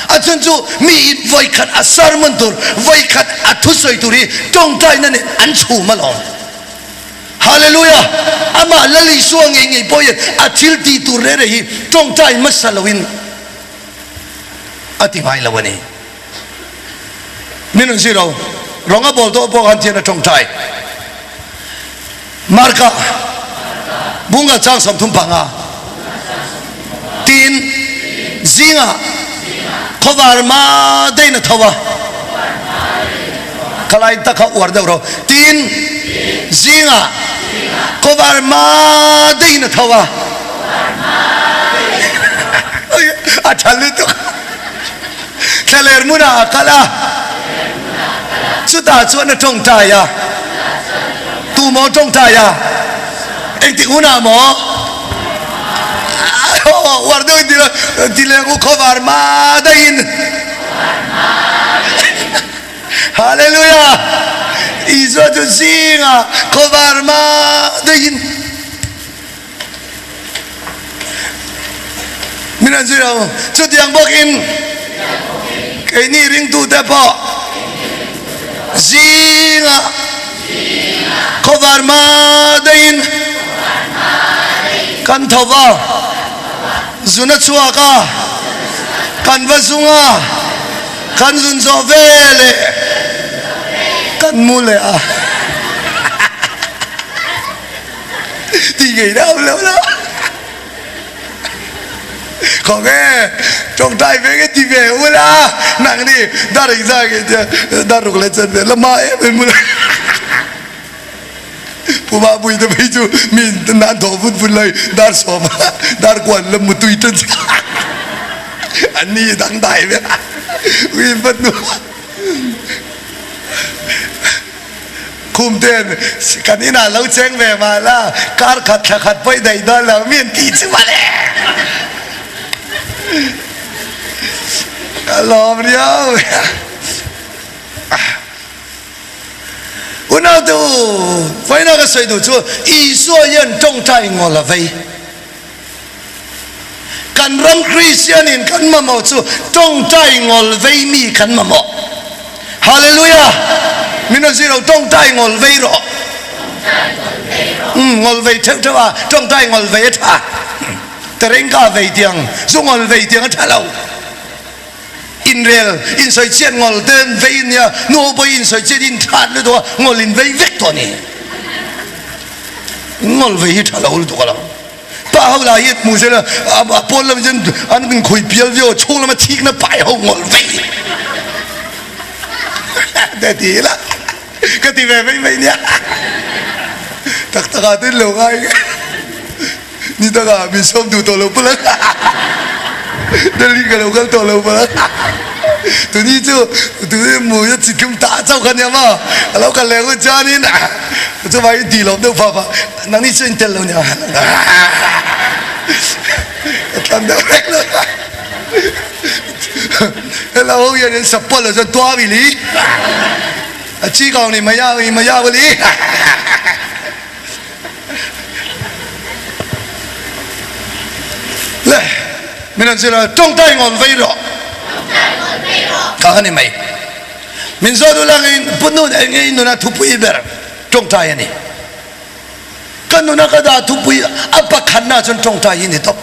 A chhan chu mi in vawikhat a sermon tur, vawikhat a thusawi tur hi tawngtaina nen an chhum alawm. Hallelujah! Amah Lal Isua ngei ngei pawh hian a thil tih tur reh reh hi tawngtai hmasa loin a ti ngai lo a ni. Min rawn zir lo. Rawng a bawl tawh pawh khan thian a tawngtai. Marka bunga chang 35 tin zingah khawvar ma daih na tho a khalai tak kha uar deuh ro tin zingah khawvar ma daih na tho a a tha lutuk. Thlaler hmunah a kal a, chutah chuan a tawngtai a. Tu maw tawngtai a? Engtik hunah maw? Uar deuhin ti ti leng u khawvar ma daihin. Hallelujah! Isua chu zingah khawvar hma daihin min rawn zui lo. Chutiang bawkin keini ringtute pawh zingah khawvar hma daihin kan tho va, zun a chhuak a, kan va zung a. Kan zun zawh ve leh kan mu leh a ti ngei deuh lo la khaw nge tawngtai ve nge ti ve ula nang ni dar eng zah nge tia dar ruk leh chan ve la ma em em ula pu ma pui te phei chu mi nan thawh vut vut lai dar sawm dar kuan la mutui tan an ni dangdai ve ui vat nu khum ten kan inah lo cheng ve mah la kar khat thla khat pawh i daih dawn lo mi an tih chu mawle ka lawm riau. Unaute u, vawiina ka sawi duh chu Isua hian tawngtai ngawl a vei. Kan ram Kristianin kan mamawh chu tawngtai ngawl vei mi kan mamawh. Hallelujah! Min rawn zir lo, tawngtai ngawl vei rawh. Umm, ngawl vei theuh theuh a, tawngtai ngawl vei a tha. Terengka vei tiang, zu ngawl vei tiang a tha lo. Inrel, insawi chiat ngawl te an vei nia, nu ho pawh hi insawi chiat in that lutuk a, ngawl in vei vek tawh a ni. Ngawl vei hi tha lo lutuk a lo. Pa ho lah hi hmu sela a pawn lam hian an inkhawi pial viau a, chhung lama thikna pai ho ngawl vei te ti ila ka ti ve mai mai nia. Tak tak ah te in lo ngai. Ni dangah min sawm duh tawh lo palh ang. Delhi ka lo kal tawh lo palh ang. Tuni chu tuni mui a chi tlum ta chauh kha nia maw? A lo kal leh hun chuanin chuvangin tih lawm deuh phah phah nangni chu in tel lo nia. A tlan deuh reng lo. Hello ho hian in support lo chuan tuam i li. A chi kau ni maya i maya li. Le min an zir a tawngtai ngawn vei rawh kha kha ni mai min zawt u langin punun eng nge in nuna thupui ber tawngtai a ni ka nuna ka dah thupui a pakhatna chuan tawngtai hi ni tawp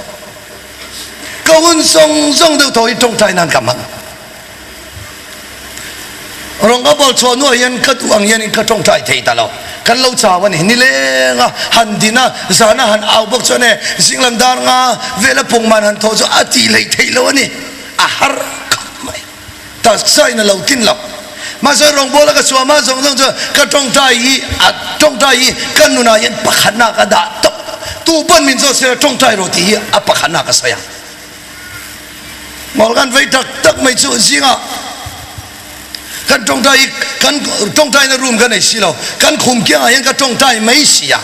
ka hun zawng zawng deuh thaw hi tawngtai nan ka hmang. Rawng ka bawl chhuah hnuah hian ka duh ang hianin ka tawngtai thei ta lo. Kan lo chau a ni. Nileng a han din a, zan a han au bawk chuan e zinglam dar nga vela pungman han thawh chu a tih hleih theih lo a ni. A har khawp mai. Taksa in a lo tlin lo. Mahse rawngbawl a ka chhuah hma zawng zawng chuan ka tawngtai hi a tawngtai hi ka nunah hian pakhatna ka dah tawp. Tu pawn min zawt sela tawngtai rawh tih hi a pakhatna ka sawi ang. Mawl kan vei tak tak mai chu zingah kan tawngtai hi kan tawngtaina room ka nei si lo, kan khum kiangah hian ka tawngtai mai si a,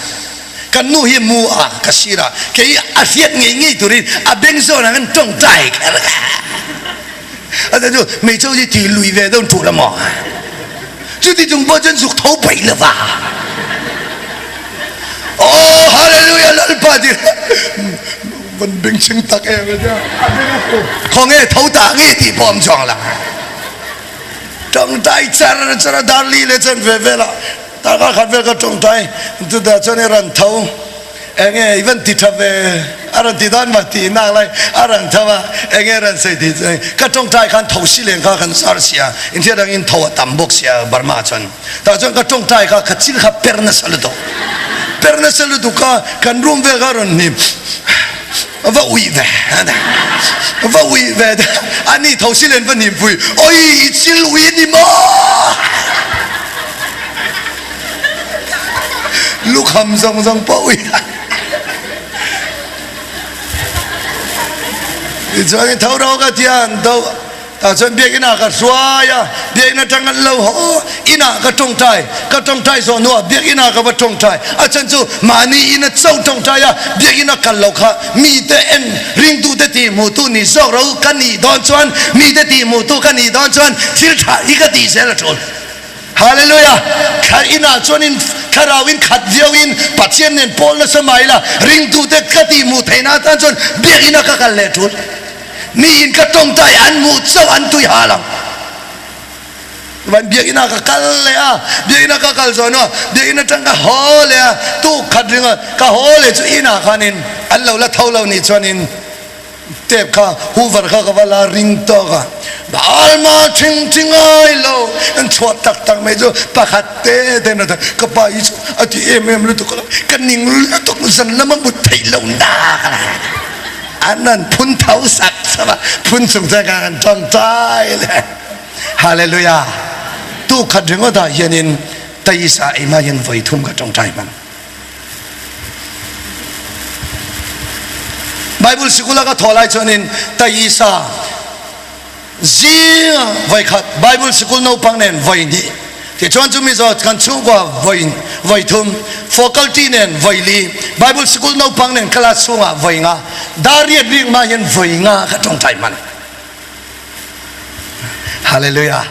kan nu hi mu a ka sir a, kei a hriat ngei ngei turin a beng zawnah kan tawngtai kher kha a chu hmeichhe ho hi ti lui ve dawn tul a maw chuti chung pawh chuan zuk tho peih lova aw hallelujah Lalpa ti Van bengchheng tak em a tia. Khaw nge tho ta nge tih pawh an chuang la. Tawngtai char char a dar li leh chuan ve vel a darkar khat vel ka tawngtai chutah chuan i rawn tho enge i van ti tha ve a rawn ti dawn mak tih nak lai a rawn tho a enge rawn sawi tih chuan ka tawngtai khan tho si leng kha kan zar sia inhriat angin tho a tam bawk sia Burma chuan tah chuan ka tawngtai kha ka chil kha per nasa lutuk per nasa lutuk kha kan room vel kha rawn hnim va uih ve va uih ve ani tho si len va hnim pui oi i chil ui ani maw lukham zawng zawng pawh uih tichuan tho ro ka thian tho Tah chuan biakinn ah ka hruai a, biakinn atang an lo haw, inah ka tawngtai, ka tawngtai zawh hnuah biakinn ah ka va tawngtai, a chhan chu mahni ina chauh tawngtai a, biakinn a kal lo kha mite en ringtute tih hmuhtu ni zawk ro ka nih dawn chuan, mite tih hmuhtu ka nih dawn chuan thil tha hi ka tih zel a tul. Hallelujah! Thla inah chuanin thlarauin khat viauin Pathian nen pawl nasa mai ila, ringtute ka tihmuh theihna atan chuan biakina ka kal leh tul. Mi in ka tawngtai an hmuh chauh an tui hal ang. Van biakina ka kal leh a, biakina ka kal zawh hnuah biakin atang ka haw leh a, tuk khat ringawt ka haw leh chu inah khanin an lo la tho lo nih chuanin Tep kha hoover kha ka va la ring tawk a, Alma thing thi ngai lo an chhuah tak tak mai chu pakhat te te na ka pa hi chu a ti em em lutuk a, ka ning lutuk zan lama mut theih lo na ka la an an phun tho sak sak a, phun chung chuan ka han tawngtai leh Hallelujah tu khat ringawt ah hianin taisa ei hma hian vawi thum ka tawngtai hman. Bible sikula ka thawh lai chuanin Taisa zinga voi khat Bible sikul naupang nen voi hnih tichuan chumi zawt kan chhungkua voi voi thum faculty nen voi li Bible sikul naupang nen class chhungah voi nga dar riat rik mah hian voi nga ka tawngtai hman. Hallelujah.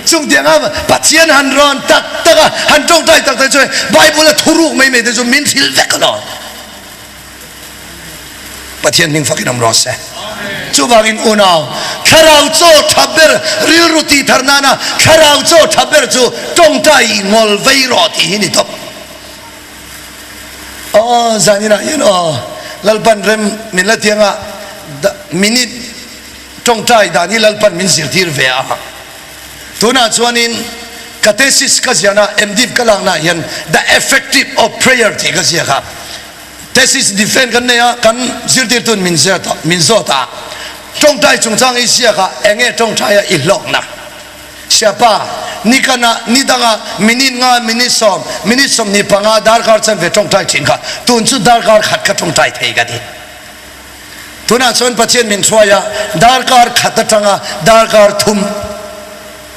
Chung tiang a Pathian han rawn tak tak a han tawngtai tak tak chuan Bible a thuruk mai mai te chu min hrilh vek alawm. Pathian hming fakin awm rawh se. Chuvangin unau thlarau chaw tha ber rilru tih thar nana thlarau chaw tha ber chu tawngtai ngawl vei rawh tih hi ni tawp. Aw zaninah hian aw Lalpan rem min la tianga minute Tawngtai dan hi Lalpan min zirtir ve a. Tunah chuanin ka thesis ka ziahna MDiv ka laknaah hian The Effective of Prayer tih ka ziak a. Thesis defend kan nei a, kan zirtirtu'n min zir tawh, min zawt a. Tawngtai chungchang i ziak a, eng nge tawngtaia i hlawkna? Siapa, nikana, nidanga, minute nga, minute sawm, minute 25 darkar chanve tawngtai thin kha tun chu darkar khat ka tawngtai thei ka ti. Tunah chuan Pathian min hruai a, darkar khat atanga darkar thum,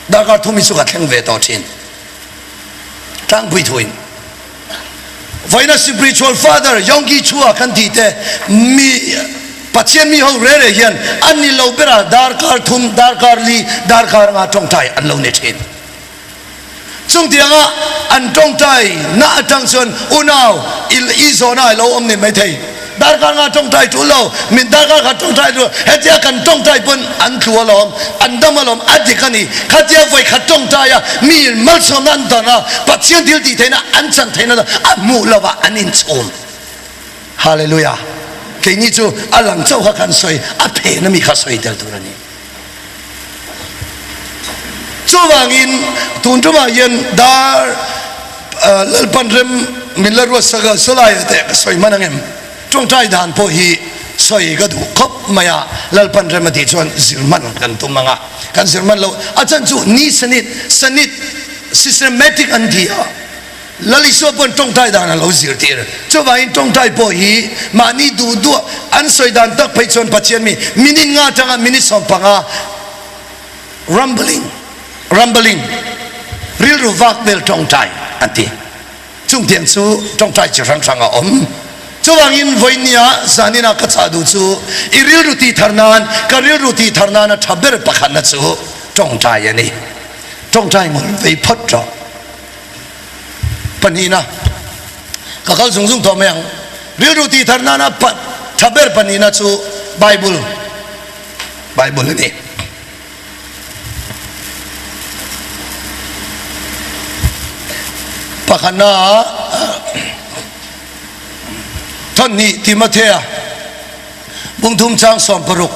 darkar thum hi chu ka thleng ve tawh thin. Tlangpui thuin. Vawiina spiritual father Yonggi Chua kan tih te mi Pathian mi ho re re hian an ni lo bera darkar thum, darkar li, darkar anga tawngtai an lo ni thin. Chung tianga an tawngtai na atang chuan unau i zawhna a lo awm ni maithei. Darkar nga tawngtai tul lo, min darkar khat tawngtai tul lo, hetia kan tawngtai pawn an tlu alawm, an dam alawm, a dik a ni. Khatia vawi khat tawngtai a, mi malsawmna an dan a, Pathian thil tih theihna an chan theihna a hmuh lo ah an inchhum. Hallelujah. Keini chu a lang chauh kha kan sawi, a phen ami kha sawi tel tur a ni. Chuvangin tun tumah hian dar Lalpan rem min la ruat sak a, sawlai teh ka sawi hman ang em? Tawngtai dan pawh hi sawi ka duh khawp mai a, Lalpan rem a tih chuan zir hman kan tum ang a, kan zir hman lo a chan chu ni sanit, sanit, systematic an ti a. Lal Isua pawn tawngtai dan a lo zirtir. Chuvangin tawngtai pawh hi mahni duh duh an sawi dan tak phei chuan Pathian mi minute nga atanga minute 15 rumbling, rumbling, rilru vak vel tawngtai an ti. Chungtiang chu tawngtai chi hrang hrang a awm. Chuvangin vawinia zanina ka chah duh chu i rilru tih thar nan, ka rilru tih thar nana tha ber pakhatna chu tawngtai a ni. Tawngtai ngawih vei phawt rawh. Pahnihna, ka kal zung zung tawh mai ang. Rilru tih thar nana tha ber pahnihna chu Bible, Bible a ni. Pakhatna thawnhnih Timothea bungthum chang 16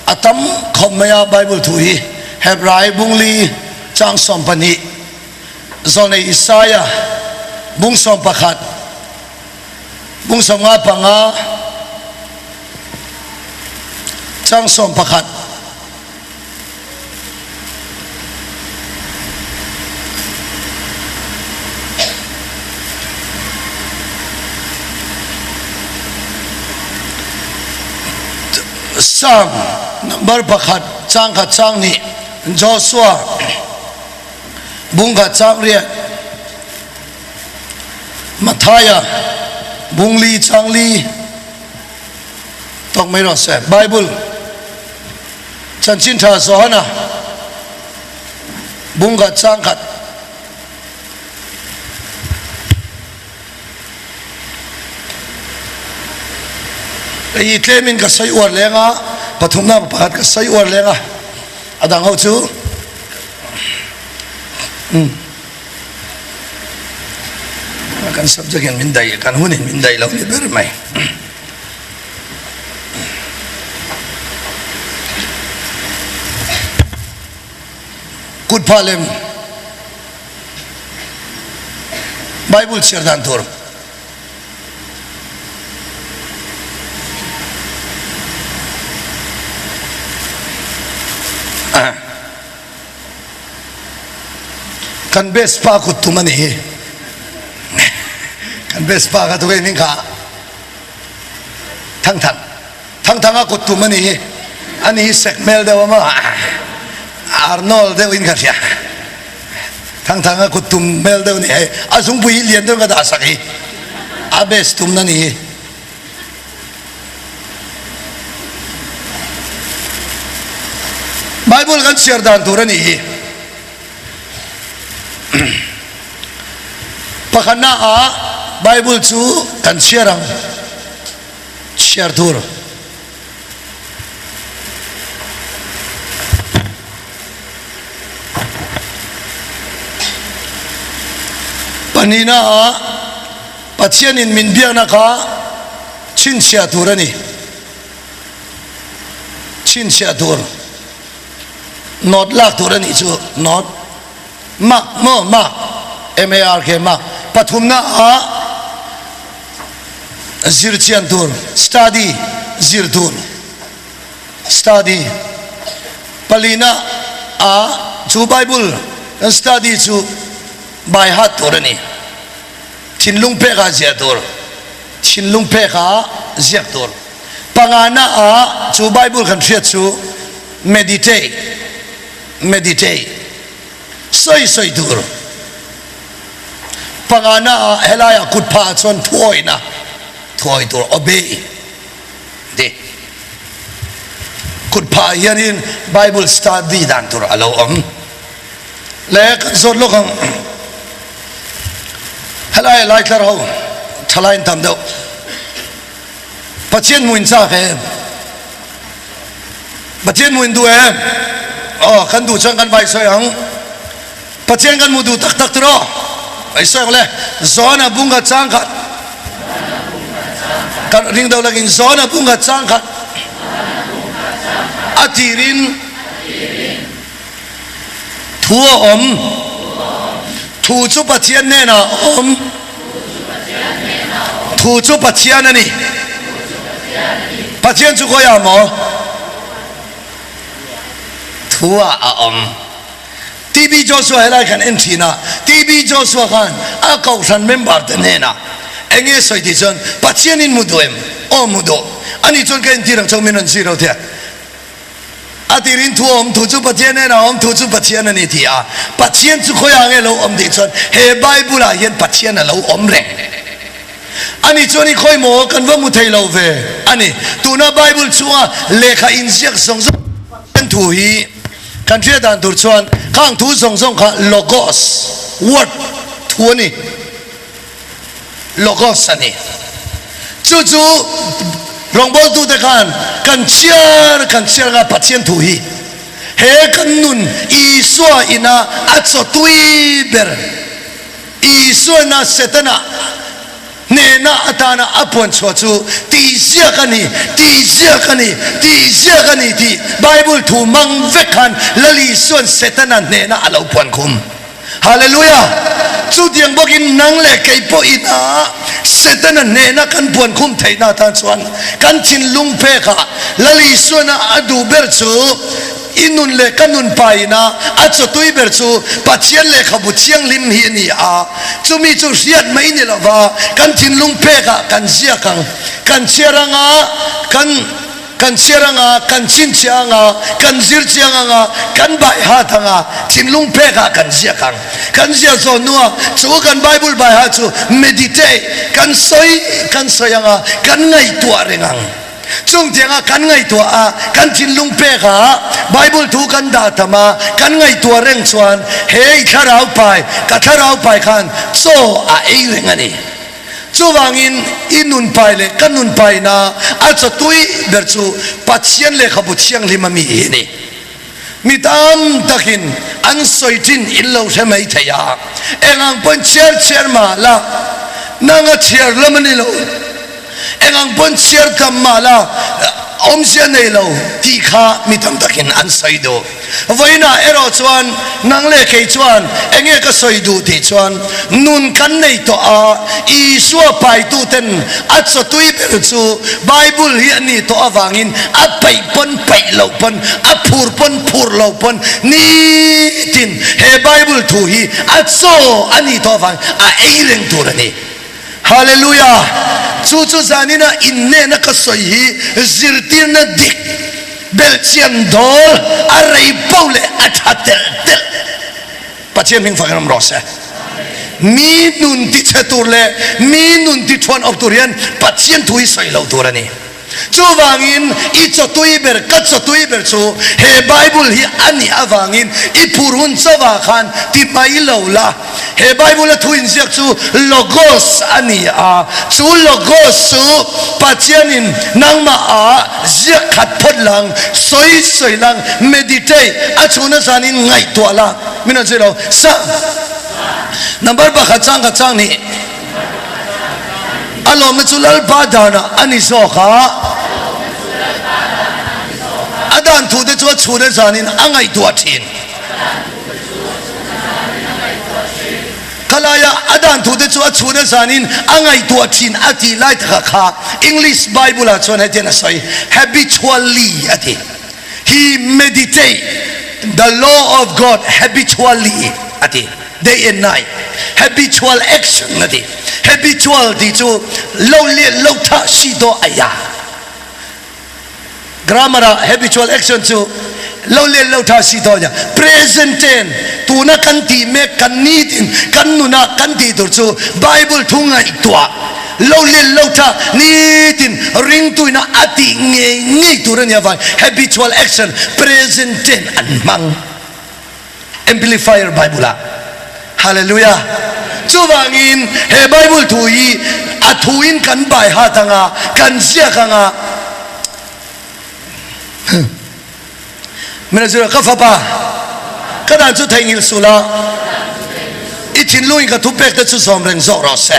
a tam khawp mai a Bible thu hi Hebrai bungli chang 12 Zawlnei Isaiah bung 11, bung 55, chang 11. Psalm number pakhat chang khat chang nih Joshua Bung khat chang riat Matthaya bung li chang li tawk mai rawh se Bible chanchin tha Johana bung khat chang khat. Hei hi tlemin ka sawi uar leng a, pathumna pakhat ka sawi uar leng a, a dang ho chu umm kan subject in min daih, kan hun in min daih lo ni ber mai. Kut phah lem Bible chhiar dan tur. Kan best pa kut tum a nih hi. Kan best pa kha tu hei hming kha Thangthang. Thangthanga kut tum a nih hi. Ani hi sek hmel deuh a maw? Arnold deuh in ka hria. Thangthanga kut tum hmel deuh a ni hei. A zungpui hi lian deuh in ka dah sak hi. A best tumna a ni hi. Bible kan chhiar dan tur a nih hi. Pakhatna ah Bible chu kan chhiar ang. Chhiar tur. Pahnihna ah Pathianin min biakna kha chhinchhiah tur a ni. Chhinchhiah tur. Note lak tur a nih chu. Note. Mark maw? Mark. M-A-R-K, Mark. Pathumna ah zir chian tur, study, zir tur, study. Palina ah chu Bible kan study chu by heart tur a ni. Thinlung pek ah ziah tur, thinlung pek ah ziak tur. Pangana ah chu Bible kan hriat chu meditate, meditate, sawi sawi tur. Pangana ah helai ah kut phah ah chuan thuawihna thuawih tur obey ti. Kut phah ah hianin Bible study dan tur a lo awm. Le kan zawt lawk ang. Helai lai tlar ho thalai in tam deuh. Pathian hmuh in chak em? Pathian hmuh in duh em? Aw kan duh chuan kan vai sawi ang. Pathian kan hmuh duh tak tak tiraw? Vai sawi ang le. Zona bunga chang khat. Kan ring deuh lakin Zona bunga chang khat. A tirin thu a awm. Thu chu Pathian hnenah a awm. Thu chu Pathian a ni. Pathian chu khawiah maw? Thu ah a awm. TB Joshua helai kan en thin a, TB Joshua khan a kohhran member te hnenah eng nge sawi tih chuan Pathian in hmu duh em? Aw hmu duh. Ani chuan ka entir ang chauh min rawn zir lo thei a. A tirin thu a awm, thu chu Pathian hnenah a awm, thu chu Pathian a ni ti a. Pathian chu khawiah nge lo awm tih chuan he Bible ah hian Pathian a lo awm reng. Ani chuan i khawi maw kan va hmu thei lo ve a ni. Tuna Bible chhunga lehkha inziak zawng zawng Pathian thu hi Kan hriat dan tur chuan khang thu zawng zawng kha logos, word, thu a ni. Logos a ni. Chu chu rawngbawltute khan kan chhiar kan chhiar anga Pathian thu hi he kan nun Isua ina a chawtui ber Isua ina Setana Hnehna atana a puan chhuah chu tihziak a ni, tihziak a ni, tihziak a ni tih Bible thu mang vek khan Lal Isua'n Setana hnehna a lo puan khum. Hallelujah! Chutiang bawkin nang leh kei pawhin a Setana hnehna kan puan khum theihna atan chuan kan thinlung pekah Lal Isua'n a duh ber chu I nun leh ka nun paina a chawtui ber chu Pathian lehkhabu thianghlim hi a ni a, chumi chu hriat mai ni lova kan thinlung pekah kan ziak ang, kan chhiar anga, kan kan chhiar anga, kan chhinchhiah anga, kan zir chiang anga, kan baihat anga, thinlung pekah kan ziak ang. Kan ziah zawh hnuah chu kan Bible baihat chu meditate, kan sawi kan sawi anga, kan ngaihtuah reng ang. Chung tiangah kan ngaihtuah a, kan thinlung pek a, Bible thu kan dah tam a, kan ngaihtuah reng chuan he i thlarau pai, ka thlarau pai khan chaw a ei reng a ni. Chuvangin i nun pai leh ka nun paina a chawtui ber chu Pathian lehkhabu thianghlim a mi hi a ni. Mi tam takin an sawi thin in lo hre mai thei a, eng ang pawn chhiar chhiar mah la, nang a chhiar lam a ni lo, eng ang pawn chhiar tam mah la, awmzia nei lo tih kha mi tam takin an sawi duh. Vawiinah erawh chuan nang leh kei chuan enge ka sawi duh tih chuan nun kan nei tawh a, Isua paituten a chawtui ber chu Bible hi a nih tawh avangin a peih pawn peih loh pawn, a phur pawn phur loh pawn nitin he Bible thu hi a chaw a nih tawh avangin a ei reng tur a ni. Hallelujah! Chu chu zanina innehna ka sawi hi zirtirna dik belhchian dawl a rei poh leh a tha telh telh. Pathian hming fak in awm rawh se. Mi nun ti chhe tur leh mi nun ti thuan awk tur hian Pathian thu hi sawi loh tur a ni. Chuvangin i chawtui ber, ka chawtui ber chu he Bible hi a nih avangin i phur hun chauhah khan ti mai lo la. He Bible a thu inziak chu Logos a ni a, chu Logos chu Pathianin nangmah ah ziak khat phawt lang, sawi sawi lang, meditate, a chhuna zanin ngaihtuah la, min rawn zui lo, sa Number pakhat chang khat chang nih. A lawmna chu Lalpa danah a ni zawk a, a dan thute chu a chhun a zanin a ngaihtuah thin. Khalaia a dan thute chu a chhun a zanin a ngaihtuah thin a tih lai takah kha English Bible ah chuan hetiang a sawi, habitually a ti. He meditate the law of God habitually a ti. Day and night habitual action a ti. Habitual ti chu lo lian lo tha si do aya. Grammar ah habitual action chu lo lian lo tha si do nya. Present tense tuna kan ti mek kan ni tin kan nuna kan ti tur chu Bible thu ngaihtuah lo lian lo tha ni tin ringtuina a ti ngei ngei tur ania vai habitual action present tense an hmang. Amplifier Bible ah. Hallelujah. Chuvangin he Bible thu hi a thu in kan bai hat anga, kan ziak anga. Mina zira ka fapa, ka dan chu theihnghilh suh la, i thinlung in ka thu pek te chu zawm reng zawk rawh se.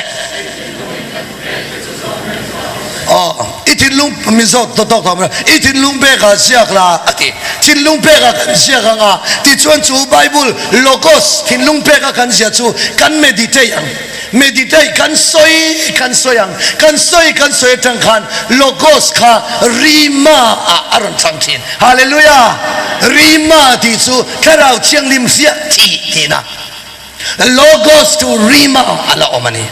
Aw, i thinlung min zawt tawh tawk tawh i thinlung pek ah ziak la a ti. Thinlung pek ah kan ziak ang a, tichuan chu Bible Logos thinlung pek a kan ziah chu kan meditate ang. Meditate kan sawi kan sawi ang, kan sawi kan sawi atang khan Logos kha Rhema ah a rawn chang thin. Hallelujah! Rhema tih chu Thlarau Thianghlim hriah thih tihna. Logos chu Rhema a la awm a ni.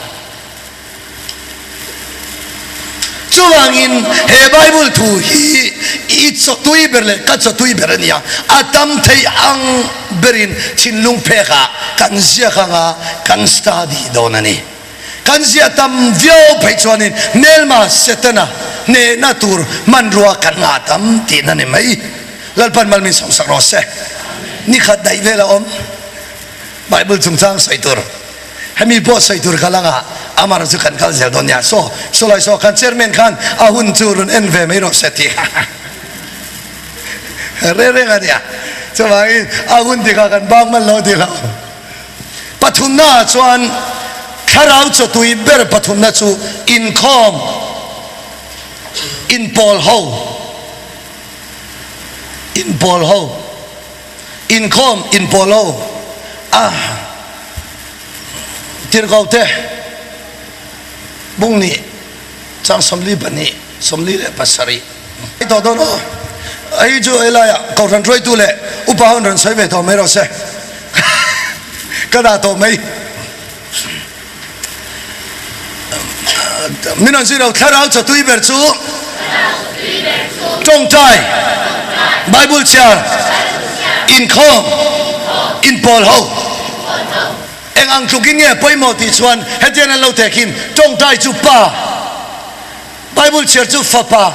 Chuvangin he Bible thu hi i chawtui ber leh ka chawtui ber a ni a, a tam thei ang berin thinlung phekah kan ziak anga kan study dawn a ni. Kan ziah tam viau phei chuanin hmelma Setana hnehna tur hmanrua kan ngah tam tihna ni mai. Lalpan mal min sawmsak rawh se. Nikhat daih vel a awm Bible chungchang sawi tur. Hemi pawh sawi tur ka lang a, Amar chu kan kal zel dawn nia. Saw, sawlai saw kan chairman khan a hun chu rawn en ve mai rawh se ti reng reng a nia. Chuvangin a hun tikah kan bang man lo ti lo. Pathumna ah chuan thlarau chawtui ber pathumna chu inkhawm, inpawl ho, inpawl ho. Inkhawm inpawh lo a tirhko te bung nih chang 42 47 tawh dawn aw. Hei chu helaiah kohhran hruaitu leh upa ho in rawn sawi ve tawh mai rawh se. Ka dah tawh mai. Min rawn zui lo thlarau chawtui ber chu tawngtai Bible chhiar inkhawm inpawl ho eng ang tlukin nge pawimawh tih chuan hetiang an lo thekhin tawngtai chu pa Bible chhiar chu fapa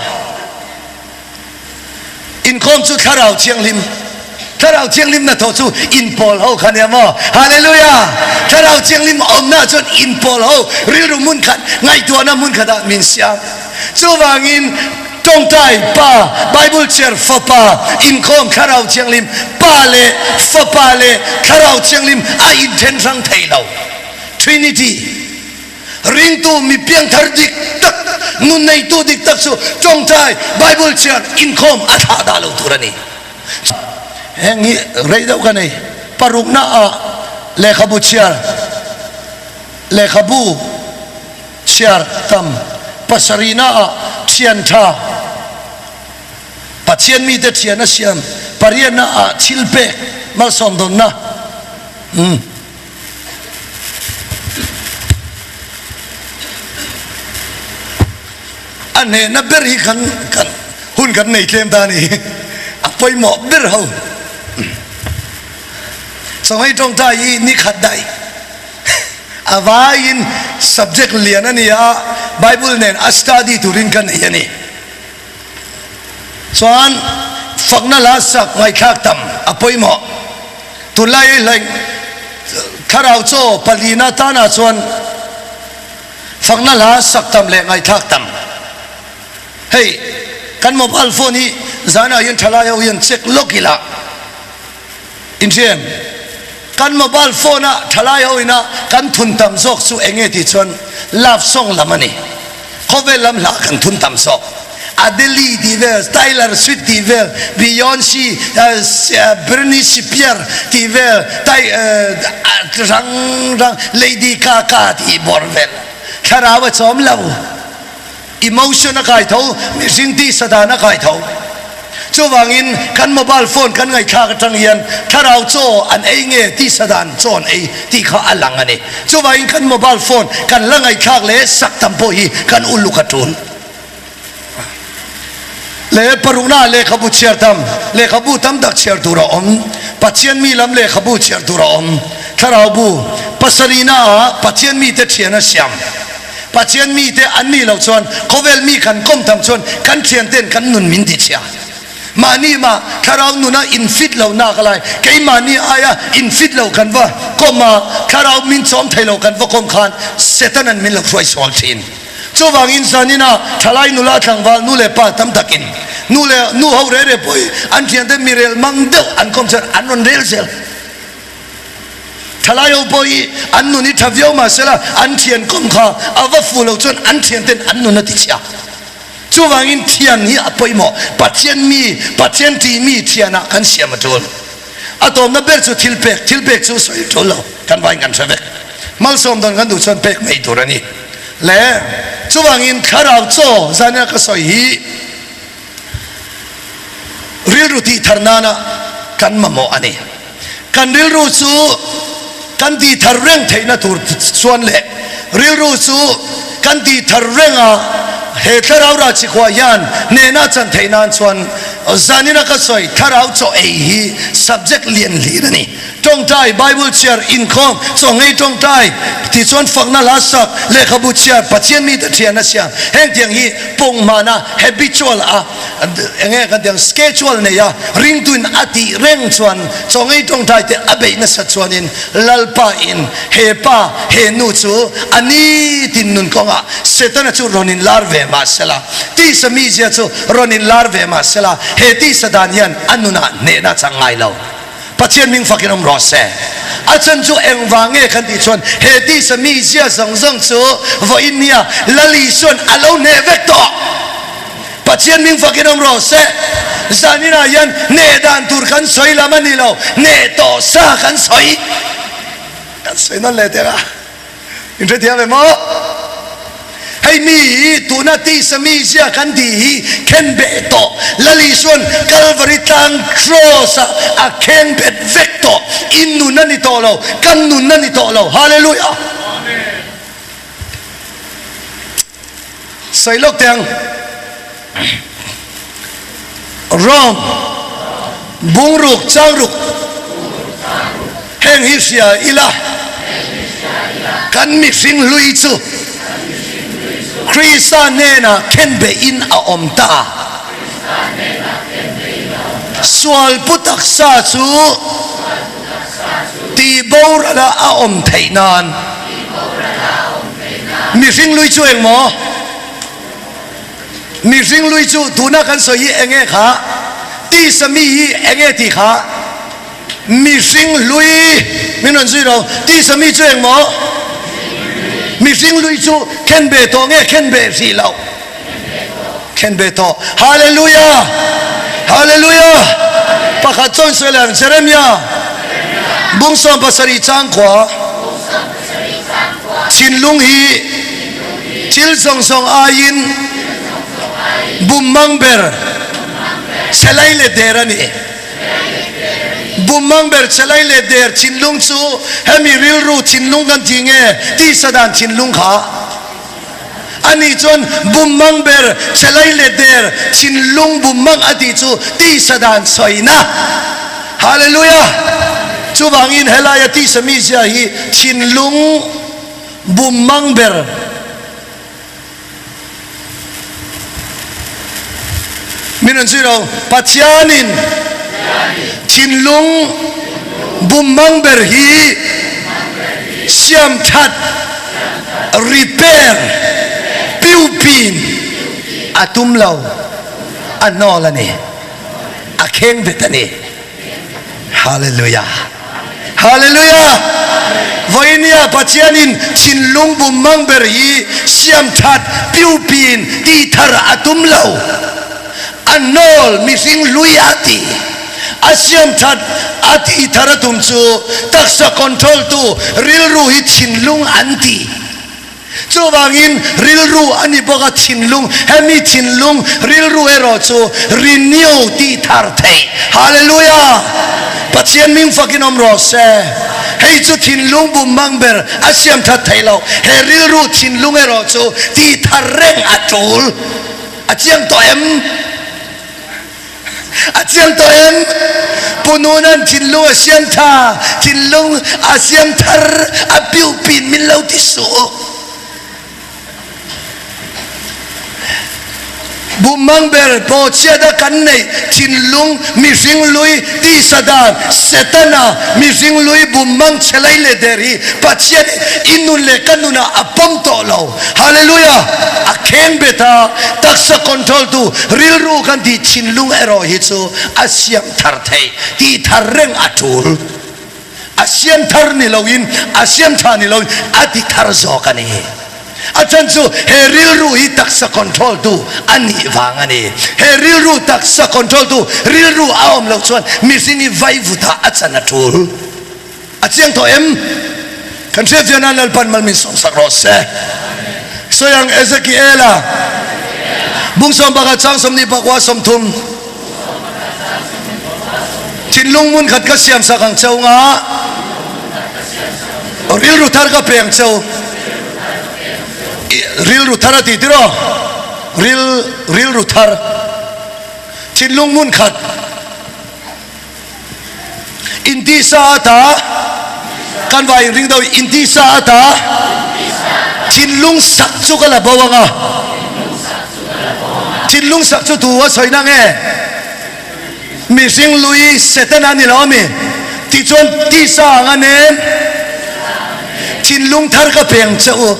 inkhawm chu thlarau thianghlim. Thlarau Thianghlim hnathawh chu inpawl ho kha nia maw? Hallelujah! Thlarau Thianghlim awmna chuan inpawl ho rilru hmun khat, ngaihtuahna hmun khatah min siam. Chuvangin tawngtai Pa, Bible chhiar Fapa, inkhawm Thlarau Thianghlim, Pa leh Fapa leh Thlarau Thianghlim a inthen hrang thei lo. Trinity. Ringtu mi piangthar dik tak, nun neitu dik tak chu tawngtai, Bible chhiar, inkhawm a thlah dah lo tur a ni. Heng hi rei deuh ka nei. Parukna ah lehkhabu chhiar, lehkhabu chhiar tam. Pasarihna ah thian tha, Pathian mite thian a siam. Pariatna ah thil pek, malsawm dawnna. Umm. A hnehna ber hi kan kan hun kan nei tlem ta a ni. A pawimawh ber ho. Chawngei tawngtai hi ni khat daih a vaiin subject lian a ni a, Bible nen a study turin ka nei a ni. Chuan fakna hla sak ngaihthlak tam a pawimawh. Tunlai hlaih thlarau chaw palina tanah chuan fakna hla sak tam leh ngaihthlak tam. Hei kan mobile phone hi zanah hian thalai ho hian check lawk ila inhriam. Kan mobile phone a thalai ho ina kan thun tam zawk chu eng nge tih chuan love song lam a ni. Khawvel lam hla kan thun tam zawk. Adele tih vel, Taylor Swift tih vel, Beyonce, Britney Spears tih vel, rang rang Lady Gaga tih bawr vel. Thlarau a chawm lo. Emotion a kai tho, mihring tisa dan a kai tho. Chuvangin kan mobile phone kan ngaihthlak atang hian thlarau chaw an ei nge tisa dan chaw an ei tih kha a lang a ni. Chuvangin kan mobile phone kan la ngaihthlak leh sak tam pawh hi kan uluk a tul. Leh parukna lehkhabu chhiar tam, lehkhabu tam tak chhiar tur a awm. Pathian mi lam lehkhabu chhiar tur a awm. Thlarau bu pasarihna ah Pathian mite thian a siam. Pathian mite an nih loh chuan khawvel mi kan kawm tam chuan kan thianten kan nun min ti chhia. Mahni mah thlarau nuna in fit lo nak a lai. Keimahni aia in fit lo kan va kawm a, thlarau min chawm thei lo kan va kawm khan Setanan min lo hruai sual thin. Chuvangin zanina thalai nula tlangval nu leh pa tam takin nu leh nu ho reh reh pawh hi an thiante mi rel mang deuh an kawm chuan an rawn rel zel. Thalai ho pawh hi an nun hi tha viau mah sela an thian kawm kha a va fuh loh chuan an thian ten an nun a ti chhia. Chuvangin thian hi a pawimawh. Pathian mi, Pathian tih mi thianah kan siam a tul. A tawmna ber chu thil pek, thil pek chu sawi tul lo, kan vain kan hre vek. Malsawm dawn kan duh chuan pek mai tur a ni. Le chuvangin thlarau chaw zania ka sawi hi rilru tih thar nana kan mamawh a ni. Kan rilru chu kan tih thar reng theihna tur chuan leh rilru chu kan tih thar reng a, he thlarau rah chikhuah hian hnehna chan theih nan chuan zanina ka sawi thlarau chaw ei hi subject lian hlir a ni. Tawngtai, Bible chhiar, inkhawm, chaw ngei tawngtai, tichuan fakna hla sak, lehkhabu chhiar, Pathian mite thian a siam, hengtiang hi punghmana habitual a enge kan tiang schedule nei a ringtuin a tih reng chuan chaw ngei tawngtai te a beih nasa chuanin Lalpa in he pa he nu chu a nitin nun kawngah Setana chu rawn in lar ve mah sela tisa mizia chu rawn in lar ve mah sela he tisa dan hian a nunah hnehna chang ngai lo. Pathian hming fakin awm rawh se. A chan chu engvang nge kan tih chuan he tisa mizia zawng zawng chu vawiin nia Lal Isuan a lo hneh vek tawh. Pathian hming fakin awm rawh se. Zaninah hian hneh dan tur kan sawi lam a ni lo, hneh tawh sa kan sawi. Kan sawi nawn leh teh a, in hrethiam em aw? Hei mi hi tuna tisa mizia kan tih hi khen beh tawh. Lal Isuan Kalvari tlang cross ah a kheng bet vek tawh. In nun a ni tawh lo, kan nun a ni tawh lo. Hallelujah! Sawi lawk teh ang. Rom, bungruk, changruk, heng hi hria ila kan mihring hlui chu Krista hnenah khenbeh in a awm ta. Sual pu taksa chu tihborala a awm theih nan. Mihring lui chu eng maw? Mihring lui chu tuna kan sawi hi enge kha? Tisa mi hi enge tih kha? Mihring hlui min rawn zui ro. Tisa mi chu eng maw? Mihring hlui chu khen be tawh nge khen be hrih loh? Khen be tawh. Hallelujah! Hallelujah! Pakhat chuan sawi leh ang Jeremia bung 70 chang khua thinlung hi thil zawng zawng aiin bum mang ber chhelai leh der a ni. Bum mang ber chelai leh der thinlung chu hemi rilru thinlung kan tih nge tisa dan thinlung kha a nih chuan bum mang ber chelai leh der thinlung bum mang a tih chu tisa dan sawina. Hallelujah! Chuvangin helaia tisa mizia hi thinlung bum mang ber. Min rawn zui lo, Pathianin thinlung bummang ber hi siam that, repair, piupin a tum lo, a hnawl a ni, a kheng bet a ni. Hallelujah! Hallelujah! Vawinia Pathianin thinlung bummang ber hi siam that piupin tih thar a tum lo. A hnawl mihring hlui a ti. A siam that a tih thar a tum chu taksa control tu rilru hi thinlung an ti. Chuvangin rilru a ni bawk a thinlung, hemi thinlung rilru erawh chu renew tih thar theih. Hallelujah! Pathian hming fakin awm rawh se. Hei chu thinlung bum mang ber a siam that theih loh. He rilru thinlung erawh chu tih thar reng a tul. A chiang tawh em? A chiang tawh em? Pu Nunan thinlung a siam tha, thinlung a siam thar, a piuh pin min lo ti suh. Bummang ber bawhchhiat a kan neih thinlung mihring lui tisa dan Setana mihring lui bummang chhe lai leh der hi Pathian in nun leh ka nunah a pawm tawh lo. Hallelujah! A kheng bet a, taksa control tu rilru kan tih thinlung erawh hi chu a siam thar thei, tih thar reng a tul. A siam thar ni loin, a siam tha ni loin a ti thar zawk a ni. A chhan chu he rilru hi taksa control tu a nih vang a ni. He rilru taksa control tu rilru a awm loh chuan mihring hi vaivutah a chan a tul. A chiang tawh em? Kan hriat viau nan Lalpan mal min sawmsak rawh se. Sawi ang Ezekiela bung sawm bakah chang sawmhnih pakua 30 Thinlung hmun khat ka siamsak ang cheu nga rilru thar ka pe ang cheu rilru thar a ti tiraw ril rilru thar thinlung hmun khat Intisa ata kan vai ring do intisa ata thinlung sak chu ka la bo anga thinlung sak chu tu a sawi na nge mihring lui setana ni lo ami tichuan tisa anga nen thinlung thar ka peng che u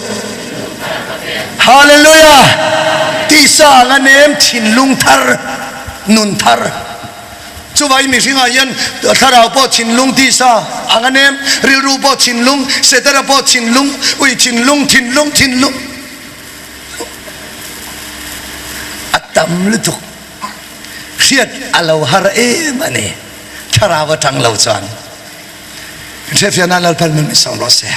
hallelujah tisa anga nem thinlung thar nun thar Chuvai mihringah hian thlarau pawh thinlung tisa ang a nem, rilru pawh thinlung, Setana pawh thinlung, ui thinlung, thinlung, thinlung a tam lutuk. Hriat a lo har em a ni, thlarau atang lo chuan. Hrefiahna Lalpan min sawm rawh se.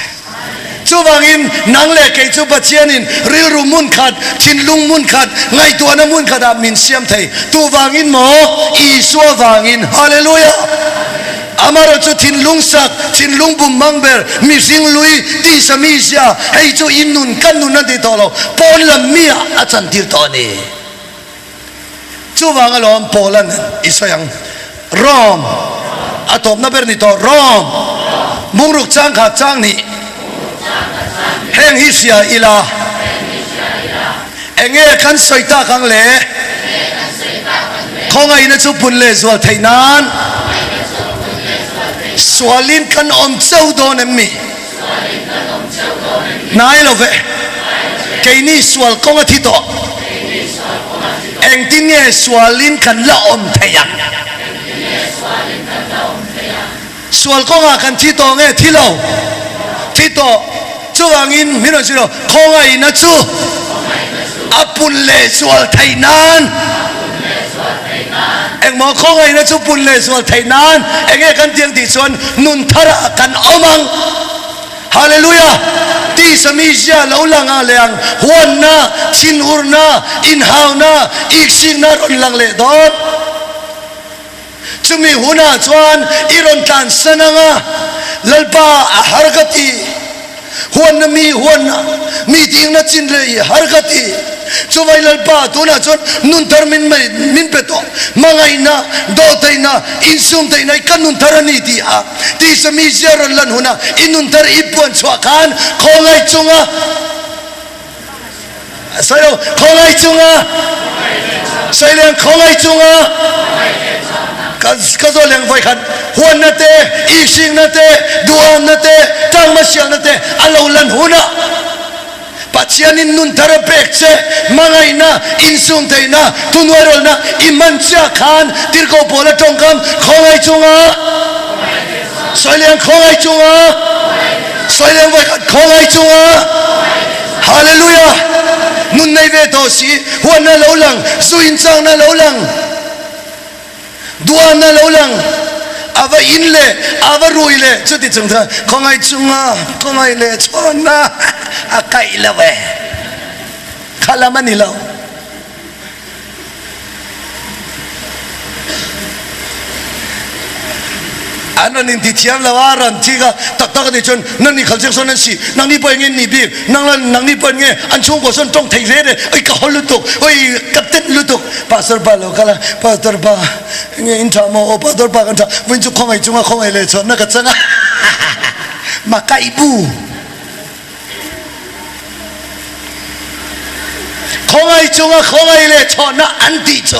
Chuvangin nang leh kei chu Pathianin rilru hmun khat, thinlung hmun khat, ngaihtuahna hmun khatah min siam thei. Tuvangin maw? Isua vangin. Hallelujah! Amaherawh chu thinlung sak, thinlung bum mang ber, mihring lui, tisa mizia, hei chu i nun kan nun a ti tawh lo, pawn lam mi ah a chantir tawh a ni. Chuvang alawm Paula'n i sawi ang, Rom, a tawpna ber ni tawh, Rom, bungruk chang kha chang nih, heng hi hria ila, enge kan sawi tak ang le? Khawngaihna chu pun lehzual theih nan sualin kan awm cheu dawn em mi? Hnai lo ve. Keini sual kawng a thi tawh. Engtin nge sualin kan la awm theih ang? Sual kawngah kan thi tawh nge thi lo? Thi tawh. Chuvangin min rawn zir aw, khawngaihna chu a pun lehzual theih nan engmaw khawngaihna chu pun lehzual theih nan enge kan tiang tih chuan nun tharah kan awm ang. Hallelujah! Tisa mizia lo lang ah leh ang, huanna, thinurna, inhauna, iksikna rawn lang leh dawn. Chumi hunah chuan i rawn tlansan ang a, Lalpa a har ka ti, huanna mi huanna, mi dingna chin leh i har ka ti. Chuvai Lalpa, tunah chuan nun thar min mai min pe tawh, hmangaihna, dawhtheihna, insumtheihna i ka nun thar a ni ti a, tisa mi zia rawn lan hunah i nun thar i puan chhuah khan khawngaih chunga Sawi lo, khawngaih chunga sawi leng khawngaih chunga ka ka zaw leng vawi khat huanna te ihhringna te duhamna te tangma sialna te a lo lan hunah Pathianin nun thar a pek che hmangaihna insum theihna thuhnuairawlna i hman chiah khan tirhkoh pawl a tawngkam khawngaih chunga sawi leng khawngaih chunga sawi leng vawi khat khawngaih chunga Hallelujah! Nun nei ve tawh si, huanna lo lang, zu inchangna lo lang, duanna lo lang, a va in leh, a va rui leh, chuti chung chuan khawngaih chunga khawngaih leh chhawnna a kaih lo e, kha lam a ni lo. An rawn inti thiam lo a, rawn thik a, tak tak a nih chuan nang ni khal chiang sawn an si, nang ni pawh eng nge ni bik, nang la nang ni pawh eng nge an chhungkaw sawn tawng thei ve re, oi ka haw lutuk, oi ka tet lutuk, Pastor pa lo kal a, Pastor pa eng nge in tha maw, aw Pastor pa kan tha, vawiin chu khawngaih chunga khawngaih leh chhuanna ka chang a, makaih bu. Khawngaih chunga khawngaih leh chhawhna an tih chu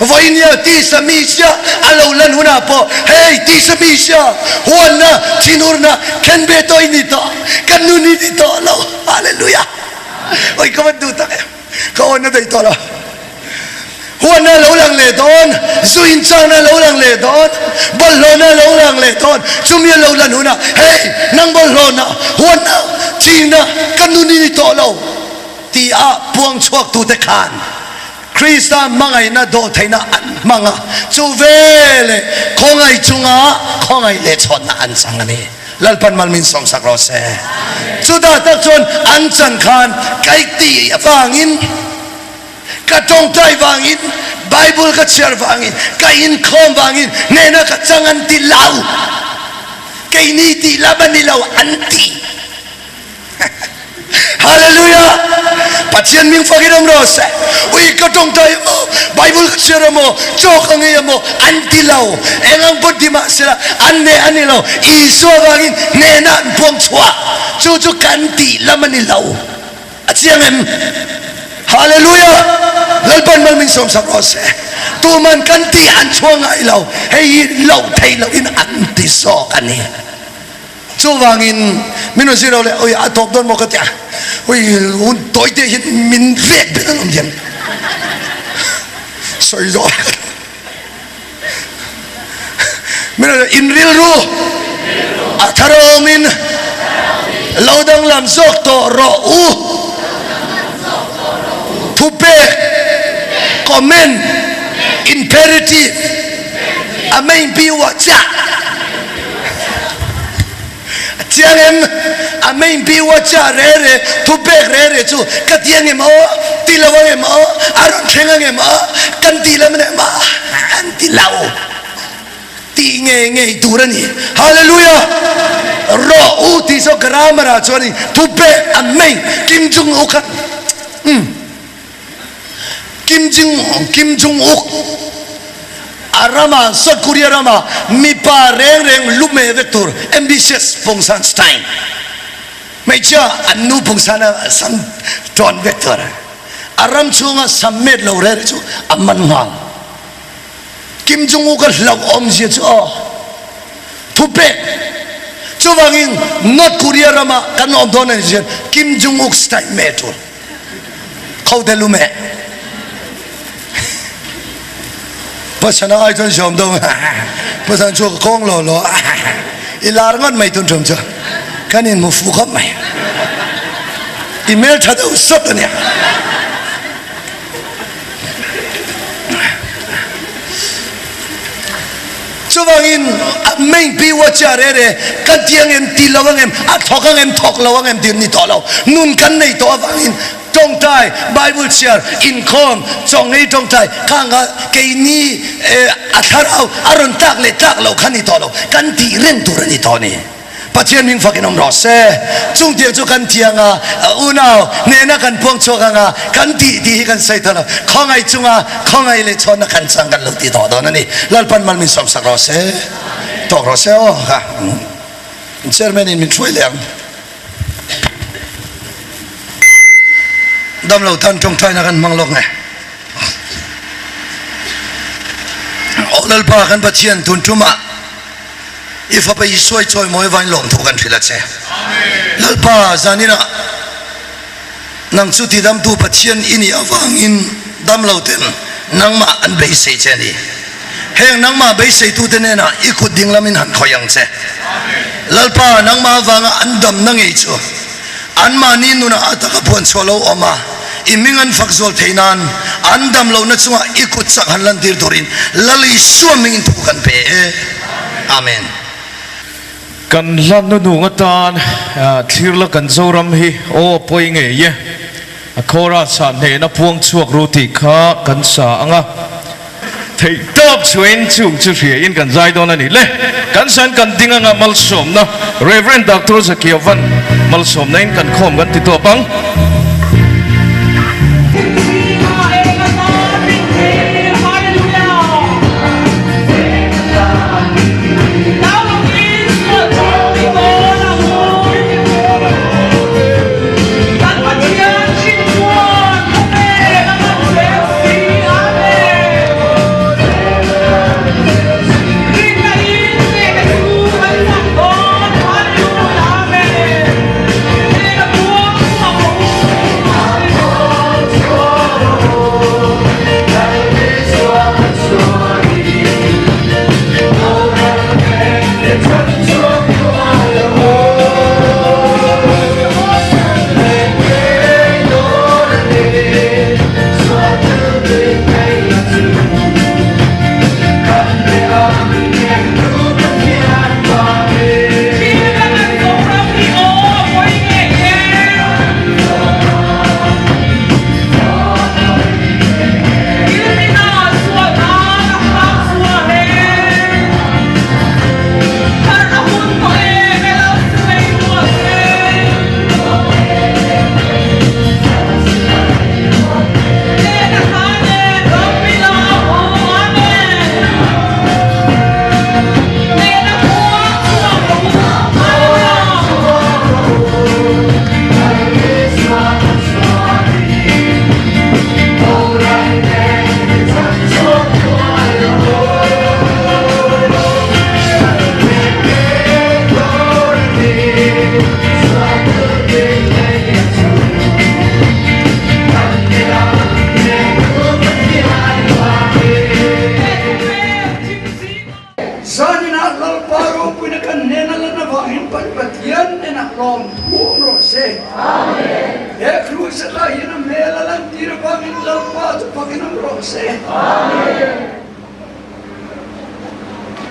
vawinia tisa mi sia a lo lan hunah pawh hei tisa mi sia huanna thinurna khen ve tawh i ni tawh kan nun i ni tawh lo hallelujah oi ka van duh tak em ka awn na daih tawh lo. Huanna lo lang leh dawn, zu inchangna lo lang leh dawn, bawlhhlawhna lo lang leh dawn, chumi a lo lan hunah, Hey, nang bawlhhlawhna, huanna, thihna ka nun i ni tawh lo, ti a puang chhuaktute khan Krista hmangaihna dawhtheihna an hmang a, chu veleh khawngaih chunga khawngaih leh chhawnna an chang a ni. Lalpan mal min sawmsak rawh se. Chutah tak chuan an chan khan kaih tih avangin, Ka tawngtai vangin, Bible ka chhiar vangin, ka inkhawm vangin hnehna ka chang an ti lo. Keini tih lam a ni lo an ti. Hallelujah! Pathian ming fakin awm rawh se. Ui ka tawngtai emaw, Bible ka chhiar emaw, chaw ka ngei emaw an ti lo. Eng ang pawh ti mah sela an hneh a ni lo. Isua vangin hnehna an puang chhuah. Chu chu kan tih lam a ni lo. A chiang em? Hallelujah! Lalpan mal min sawmsak rawh se. Tuman kan tih an chhuah ngai lo, hei hi loh theih loh in an ti zawk a ni. Chuvangin min rawn zir lo leh ui a tawp dawn maw ka ti a, ui hun tawi te hian min vek bet an awm hian sawi zawh min rawn in rilru a thar awmin lo danglam zawk tawh rawh u thupek comment imperative a main piwa chiah A chiang em? A main biwa chiah re re, thu pek re re chu ka ti ang em aw, ti lo ang em aw, a rawn thleng ang em aw, kan ti lam em aw, an ti lo. Tih ngei ngei tur a ni. Hallelujah! Rawh u tih zawk grammar ah chuan in thu pek a main Kim Jong Un kha umm Kim Jong Kim Jong Uk a rama South Korea rama mipa reng reng lu meh vek tur ambitious pawngsan style hmeichhia an nu pawngsan a sam tawn vek tur a ram chhunga sam met lo reng reng chu a man nghal. Kim Jong Uk a hlauhawm zia chu aw. Thupek. Chuvangin North Korea rama kan awm dawn a nih chuan Kim Jong Uk style meh tul. Kho te lu meh. Pasana ai chuan siam dawn. Pasan chu ka kawng lo lo. I lar ngawt mai tun tum chu. Kan in hmu fu khawp mai. I hmeltha deuh sawt a nia. Chuvangin main pi wa chia re re ka ti ang em ti lo ang em a thawk ang em thawk lo ang em tih an ni tawh lo. Nun kan nei tawh avangin tawngtai, Bible chhiar, inkhawm, chawnghei tawngtai khang kha keini a thlarau a rawn tlak leh tlak loh kha ni tawh lo. Kan tih reng tur a ni tawh a ni. Pathian hming fakin awm rawh se. Chung tiang chu kan thiang a, unau hnena kan puang chhuak ang a, kan tih tih hi kan sawi tawh lo. Khawngaih chunga khawngaih leh chhawnna kan chang kan lo ti tawh dawn a ni. Lalpan mal min sawmsak rawh se. Tawk rawh se aw. Kha Chairman in min hruai leh ang. Damlo tan tawngtaina kan hmang lawk nge. Aw Lalpa kan Pathian tun tumah I fapa Isua i chawimawi vain lawmthu kan hrilh a che. Lalpa, zaninah nang chu tidamtu Pathian i nih avangin damlo ten nangmah an beisei che a ni. Heng nangmah beiseitute hnenah i kut ding lamin han khawih ang che. Lalpa, nangmah avanga an damna ngei chu anmahni nunah a taka phuan chhuah lo awm a, i hming an fak zual theih nan an dam lohna chungah i kut chak han lantir turin Lal Isua hmingin thu kan pe e. Amen. Kan hlanna nung atan thlir la kan Zoram hi aw pawi ngei e. A chorus ah hnehna puang chhuak ru tih kha kan sa ang a. Theih tawp chhuain chung chu hriain kan zai dawn a ni le. Kan san kan ding anga malsawmna Rev. Doctor Zakiavan malsawmna in kan khawm kan ti tawp ang. Zaninah Lalpa ropuina kan hnena lan avangin Pan Pathian hnenah lawmthu awm rawh se. He Krusat ah hian a hmel a lantir avangin Lalpa chu fakin awm rawh se.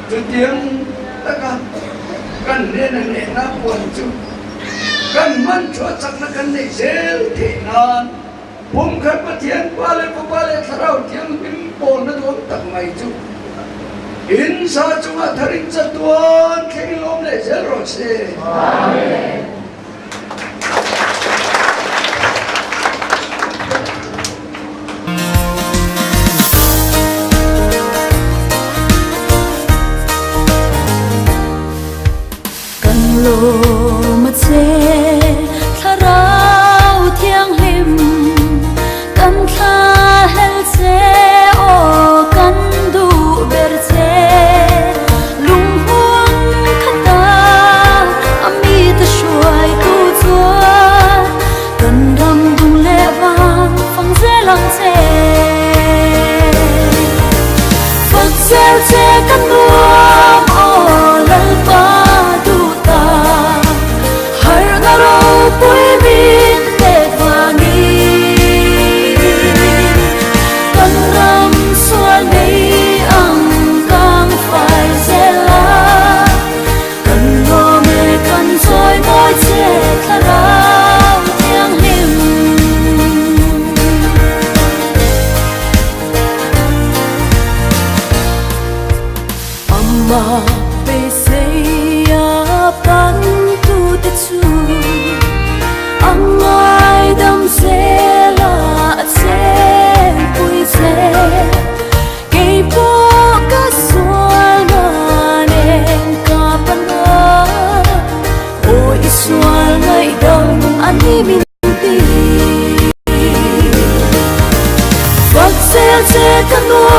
Chutiang taka kan hnena hnehna puan chu kan hman thuah chakna kan neih zel theih nan Pumkhat Pathian Pa leh Fapa leh Thlarau Thianghlim pawlna duam tak mai chu in sa chungah tharin chatuan thleng i lawm leh zel rawh se. Amen. Kan lawm a che Thlarau Thianghlim, kan thla hel che aw kan duh ber che. Sual ngaihdam a ni min ti. Fak zel che ka nuam.